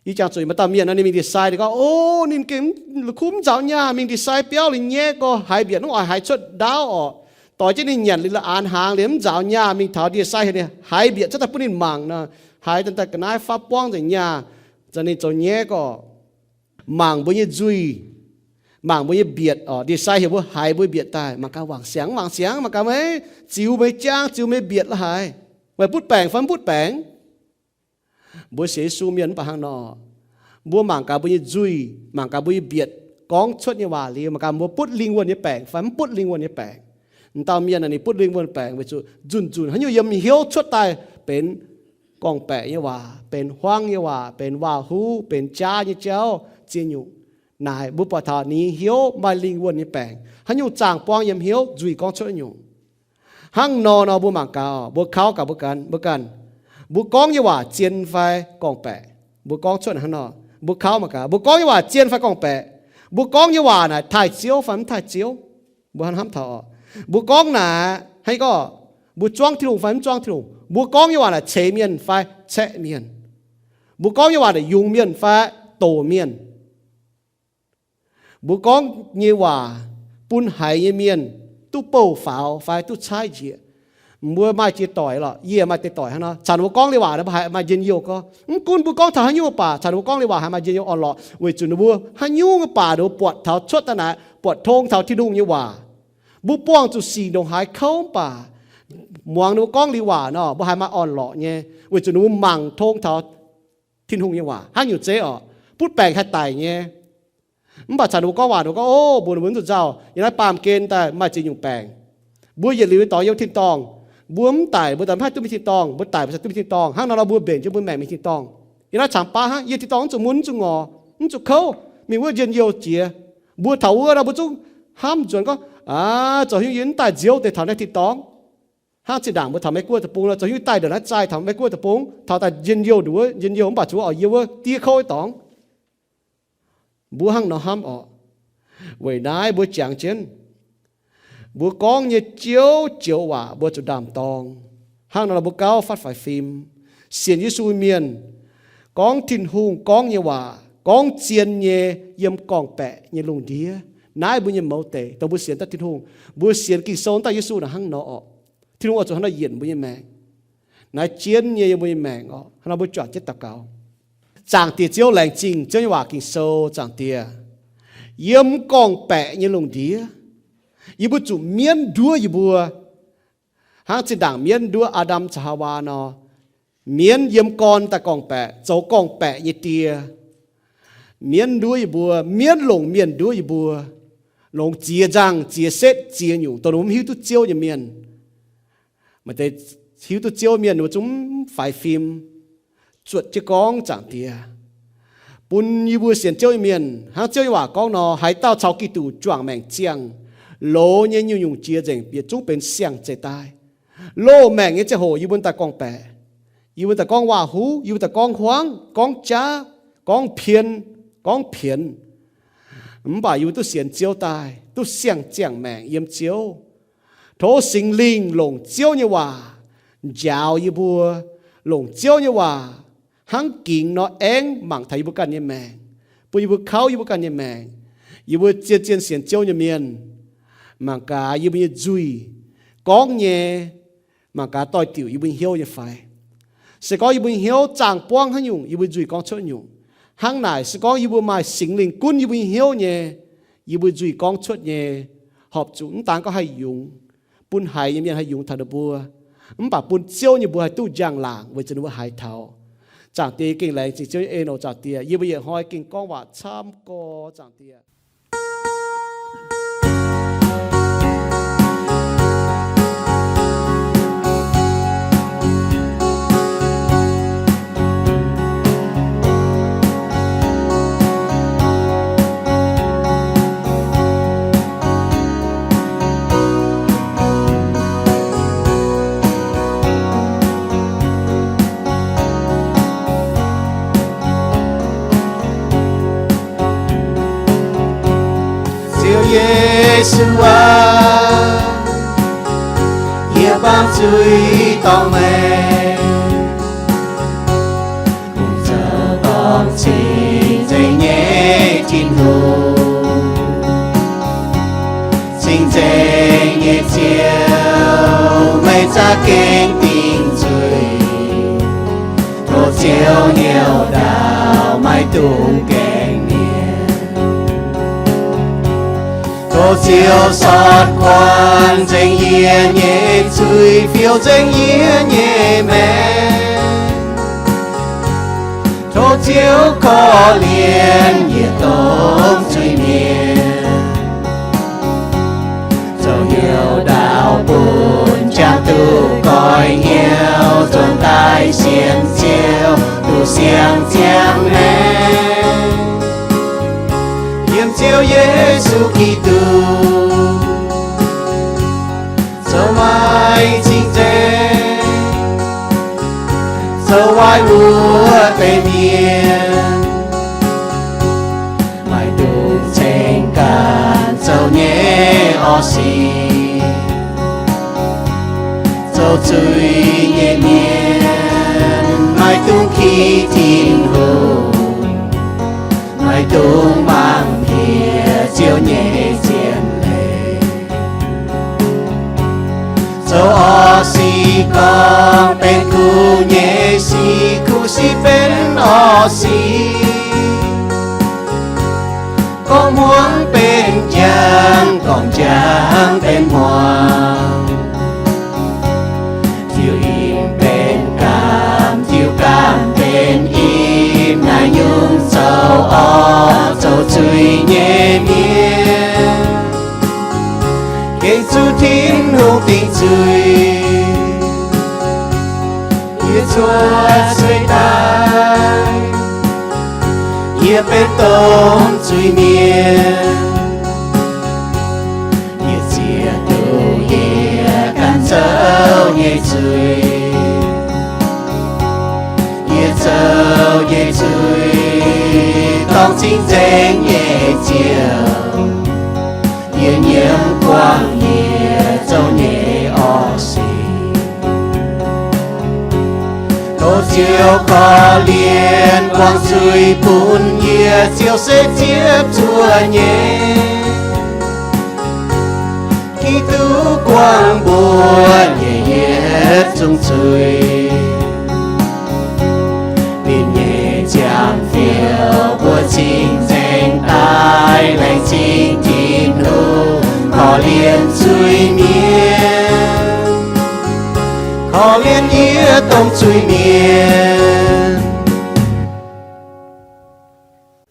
Yie jangx zuqc maaih dauh mienh nor ninh mingh ndie-sai, ninh gorngv, o, ninh gengh la'kuqv mv nzaaux nyaah, mingh ndie-sai biauv liuz nyaiv gorx haiz mbietc, mv oix haiz cuotv ndaauv oc. Doix jienv ninh nyanc liuz la'aanx hnaangx liuz mv nzaaux nyaah, mingh taux ndie-sai heuc ninh haiz mbietc cuotv daaih bun ninh mangc nor, haiz daaih ga'naaiv fapv buangv nzengc nyaah, zanc ninh zoux nyaiv gorx. Mangc mbuo nyei nzuih, mangc mbuo nyei mbietc oc. Ndie-sai heuc mbuo haiz mbuo mbietc daaih, mangc gaax wangc siangx, wangc siangx, mangc gaax meih ziux meih jaang, ziux meih mbietc la'haaix. Meih butv baengc fai mv butv baengc? Mbuo sienx Yesu mienh mv baac hnangv nor. Mbuo mangc gaax mbuo nyei nzuih, mangc gaax mbuo nyei mbietc gorngv cuotv nyei waac liuz, mangc gaax mbuo butv lingh wuonh nyei baengc fai mv butv lingh wuonh nyei baengc. M'dauh mienh naaic ninh butv lingh wuonh baengc weic zuqc nzunc nzunc haaix nyungc yiem hnyouv cuotv daaih benx gorngv-baeqc nyei waac, benx huaang nyei waac, benx waac-huv, benx jaav nyei jauv, ziex nyungc. Naaic mbuo buatc taux ninh nyei hnyouv maaih lingh wuonh nyei baengc. Haaix nyungc zaangh buang yiem hnyouv, nzuih gorngv cuotv nyungc. Hnangv nor nor mbuo mangc gaax, mbuo kauv gaax mbuo ganh, mbuo ganh. Mbuo gorngv nyei waac zien fai gorngv-baeqc? Mbuo gorngv cuotv hnangv nor, mbuo kauv mangc gaax, mbuo gorngv nyei waac zien fai gorngv-baeqc? Mbuo gorngv nyei waac naaic taaih Ziouv fai mv taaih Ziouv? Mbuo hnamv taux oc. Mbuo gorngv naaic hnangv gorngv mbuo zuangv Tin-Hungh fai mv zuangv Tin-Hungh? Mbuo gorngv nyei waac naaic ceix mienh fai caeqv mienh? Mbuo gorngv nyei waac naaic yungz mienh fai doqc mienh? Mbuo gorngv nyei waac bun haiz nyei mienh duqv bouh faaux fai duqv caaiv njiec? Mbuo maaih jiex doic lorqc, yie maaih deix doic hnangv nor. Caux ninh mbuo gorngv leiz waac, ninh mbuo haiz maaih njien-youh gorngv. Mv gunv mbuo gorngv taux haaix nyungc baac, caux ninh mbuo gorngv leiz waac haiz maaih njien-youh orn-lorqc, weic zuqc ninh mbuo haaix nyungc baac ninh mbuo buatc taux cuotv daaih naaic, buatc tong taux Tin-Hungh nyei waac. Mbuo buangh zuqc sic ndongc haaix kouv mv baac, muangx ninh mbuo gorngv leiz waac nor, mbuo haiz maaih orn-lorqc nyei, weic zuqc ninh mbuo mangc tong taux Tin-Hungh nyei waac. Hnangv nyungc zeiv oc, butv baengc haih daic nyei. Mv baac caux ninh mbuo gorngv waac, ninh mbuo gorngv, o, mbuo, mbuo mv zuqc nzauh, yiem naaiv baamh gen daaih maaih ziex nyungc baengc. Mbuo yietc liuz nyei dorngx yiem tin-dorngh. Mbuo mv daic, mbuo daaih mv haih duqv mingh tin-dorngh. Mbuo daic, mbuo caux duqv mingh tin-dorngh. Hnangv nor nor mbuo mbenc jienv mbuo maengc mingh tin-dorngh. Yiem naaiv caangx baav hnangv, yie tin-dorngh mv zuqc mun, mv zuqc ngorc, mv zuqc kouv, mingh wuov njien-youh jiex. Mbuo taux wuov nor mbuo zungv hnamv nzuonx gorngv, aav, zoux haaix nyungc yie mv daaih nziouv deix taux naaiv tin-dorngh. Hnangv zinh ndaangc mbuo taux Meiv-Guoqv deic-bung nor, zoux haaix nyungc yie daaih ndongc naaiv zaih taux Meiv-Guoqv deic-bung, taux daaih njien-youh nduov wuov njien-youh mv baac zuqc orqc yie wuov diev kouv nyei dorngx. Mbuo hnangv nor hnamv orqc. Weic naaiv mbuo jangx jienv, mbuo gorngv nyei joux joux waac mbuo zuqc ndaam-dorng. Hnangv nor mbuo gauh fatv faix fim. Sienx Yesu mienh gorngv Tin-Hungh gorngv nyei waac, gorngv zien nyei yiem gorngv-baeqc nyei lungh ndiev. Naaiv mbuo nyei mouz deic, dongh mbuo sienx daaih Tin-Hungh, mbuo sienx Ging-Sou daaih Yesu naaic hnangv nor orqc. Tin-Hungh oix zuqc hnangv nor yienc mbuo nyei maengc. Naaiv jienv nyei yiem mbuo nyei maengc orqc. Hnangv nor mbuo juangc jienv daux gaux. Zaangc Diex Ziouv, laengz zingh Ziouv nyei waac Ging-Sou, Zaangc Diex. Yiem gorngv-baeqc nyei lungh ndiev, yie mbuo zuqc mienv nduov yie mbuo, hnangv zinh ndaangc mienv nduov Aa^ndam caux Haawaa nor. Mienv yiem gorn daaih gorngv-baeqc, zoux gorngv-baeqc nyei die. Mienv nduov yie mbuo, mienv longc mienh nduov yie mbuo, longc ziex nzangh, ziex setv, ziex nyungc, dongh ninh mbuo mv hiuv duqv Ziouv nyei mienh. Maaih deix hiuv duqv Ziouv mienh, ninh mbuo zungv mv faix fim, zuotc jienv gorngv, Zaangc Diex, bun yie mbuo sienx Ziouv nyei mienh, hnangv Ziouv nyei waac gorngv nor, haaix dauh caux Giduc juangc maengc ziangh, loz nyei nyungc-nyungc jiex nzengc, bieqc zungv benx siang-zeih daaih. Loz-maengc nyei ziangh hoc yie mbuo daaih gorngv-baeqc, yie mbuo daaih gorngv waac-huv, yie mbuo daaih gorngv huaangv, gorngv jaav, gorngv pien, gorngv pienx. Mv baac yie mbuo duqv sienx Ziouv daaih, duqv siang-ziangh maengc yiem Ziouv. Tov Singx Lingh longc Ziouv nyei waac njaaux yie mbuo, longc Ziouv nyei waac hnangv gingx nor aengv mangc taux yie mbuo ganh nyei maengc, bun yie mbuo kauv yie mbuo ganh nyei maengc. Yie mbuo zien-zien sienx Ziouv nyei mienh, mangc gaax yie mbuo nyei nzuih gorngv nyei, mangc gaax doix-diuc yie mbuo nyei hnyouv nyei fai. Se gorngv yie mbuo nyei hnyouv zaangh buangv haaix nyungc, yie mbuo nzuih gorngv cuotv nyungc. Hnangv naaic, se gorngv yie mbuo maaih Singx Lingh gunv yie mbuo nyei hnyouv nyei, yie mbuo nzuih gorngv cuotv nyei, horpc zuqc mv daan gorngv haih yungz, bun haiz nyei mienh haih yungz taux ninh mbuo, mv baac bun Ziouv nyei mbuox haih duqv njang-laangc weic zuqc ninh mbuo haiz taux. Zaangc Diex, gengh laengz zingh Ziouv nyei en oc. Zaangc Diex, yie mbuo yietc hnoi gengh gorngv waac camv gorx, Zaangc Diex. Ziouv Yesu aac, yie baamh zuiz dorh meih zoux dorngc cing-nzengc nyei Tin-Hungh. Cing-nzengc nyei Ziouv, meih za'gengh dingc zuiz. Tov Ziouv hnyouv ndaauv maiv dungx gaengh mienh. Tov Ziouv sortv kuonx nzengc yie nyei zuiz, fiou nzengc yie nyei maengc. Tov Ziouv korv-lienh yietc dongh zuiz-mienh. Zoux hnyouv ndaauv bun jangx duqv goiv hnyouv, nzuonx daaih sienx Ziouv duqv siang-ziangh maengc. Yiem Ziouv Yesu Giduc zoux maaih cing-nzengc. wuov deix mienh, maiv dungx ceng ganh zoux nyei orv sic. Zoux zuiz nyei mienh maiv dungx ki Tin-Hungh, maiv dungx mangc piex Ziouv nyei zien leiz. Zoux orv sic gorngv benx kuv nyei sic, kuv sic benx orv sic. Gorngv hmuangx benx njang, gorngv njang benx hmuangx. Tiux imv benx gaamv, tiux gaamv benx imv, naaiv nyungc zoux orv zoux zuiz nyei mienh gengh zuqc Tin-Hungh dingc zuiz. Yie cuotv seix daaih, yie benx dongh zuiz-mienh. Yie ziex duqv yie ganh zoux nyei zuiz. Yie zoux nyei zuiz dorngc cing-nzengc nyei Ziouv. Yie nyiemv buangh yie zoux nyei orv sic. Tov Ziouv korv-lienh buangh zuiz bun yie. Ziouv se ziepc zuoqv nyei. Giduc guangc mbuo nyei yietc zungv zuiz. Ninh nyei ziangh fioux mbuo cing-nzengc daaih laengz zingh Tin-Hungh, korv-lienh zuiz-mienh, korv-lienh yie dongh zuiz-mienh.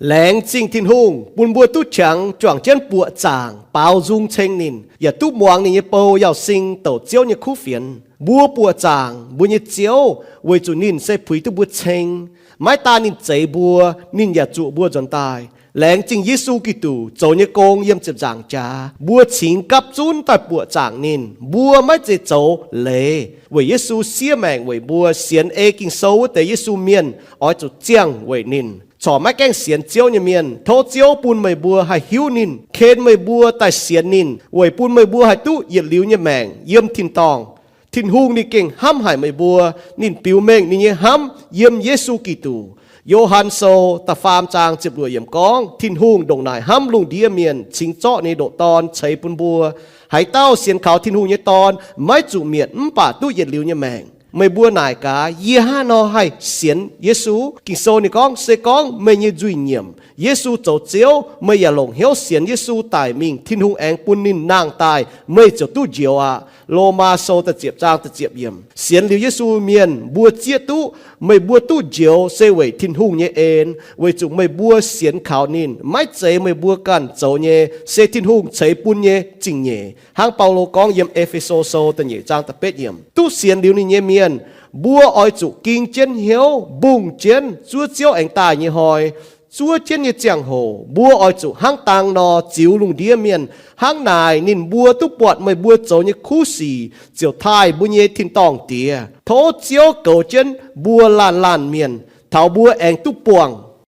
Laengz zingh Tin-Hungh bun mbuo duqv qangx juangc jienv buoqc zaangc baaux nzung ceng ninh, yaac duqv muangx ninh nyei bou yauh sing douc Ziouv nyei kuv fienx. Mbuo buoqc zaangc mbuo nyei Ziouv weic zuqc ninh se puix duqv mbuo ceng. Maiv daan ninh zeix mbuo, ninh yaac zuoqc mbuo nzuonx daaih. Laengz zingh Yesu Giduc zoux nyei gong yiem ziepc nzaangc jaax, mbuo cingx gapv zunv daaih buoqc zaangc ninh. Mbuo maiv zeiz zoux leiz, weic Yesu siev maengc weic mbuo. Sienx ei Ging-Sou wuov deix Yesu mienh oix zuqc ziangh weic ninh. Corc maiv gaengh sienx Ziouv nyei mienh, tov Ziouv bun meih mbuo haih hiuv ninh, ken meih mbuo daaih sienx ninh, weic bun meih mbuo haih duqv yietc liuz nyei maengc yiem tin-dorngh. Tin-Hungh ninh gengh hnamv haic meih mbuo. Ninh biux mengh ninh nyei hnamv yiem Yesu Giduc. Yo^han Sou da'faam zaang ziepc luoqc yiemc gorngv, Tin-Hungh ndongc naaic hnamv lungh ndiev mienh, cingx zorqv ninh nyei ndoqc Dorn ceix bun mbuo. Haaix dauh sienx kaux Tin-Hungh nyei Dorn maiv zuqc mietc mv baac duqv yietc liuz nyei maengc. Meih mbuo naaic gaax, yie hnangv haaix nor haih sienx Yesu? Ging-Sou ninh gorngv, se gorngv meih nyei nzuih nyiemc Yesu zoux Ziouv, meih yaac longc hnyouv sienx Yesu daic mingh, Tin-Hungh aengx bun ninh nangh daaih, meih ziouc duqv njoux aqv. Lomaa Sou da'ziepc zaang da'ziepc yiemc. Sienx liuz Yesu mienh mbuo zieqv duqv, meih mbuo duqv njoux se weic Tin-Hungh nyei en, weic zuqc meih mbuo sienx kaux ninh. Maiv zeiz meih mbuo ganh zoux nyei, se Tin-Hungh ceix bun nyei zingh nyeic. Hnangv Baulo gorngv yiem E^fe^so Sou da'nyeic zaang da'betv yiemc, duqv sienx liuz ninh nyei mienh, mbuo oix zuqc ging jienv hnyouv, mbungh jienv zuov Ziouv aengx daaih nyei hnoi. Zuov jienv nyei ziangh hoc mbuo oix zuqc hnangv dang nor ziux lungh ndiev mienh. Hnangv naaic ninh mbuo duqv buatc meih mbuo zoux nyei kuv sic, ziouc taaih mbuo nyei tin-dorngh Diex. Tov Ziouv goux jienv mbuo laanh laanh mienh, taux mbuo aengx duqv buangh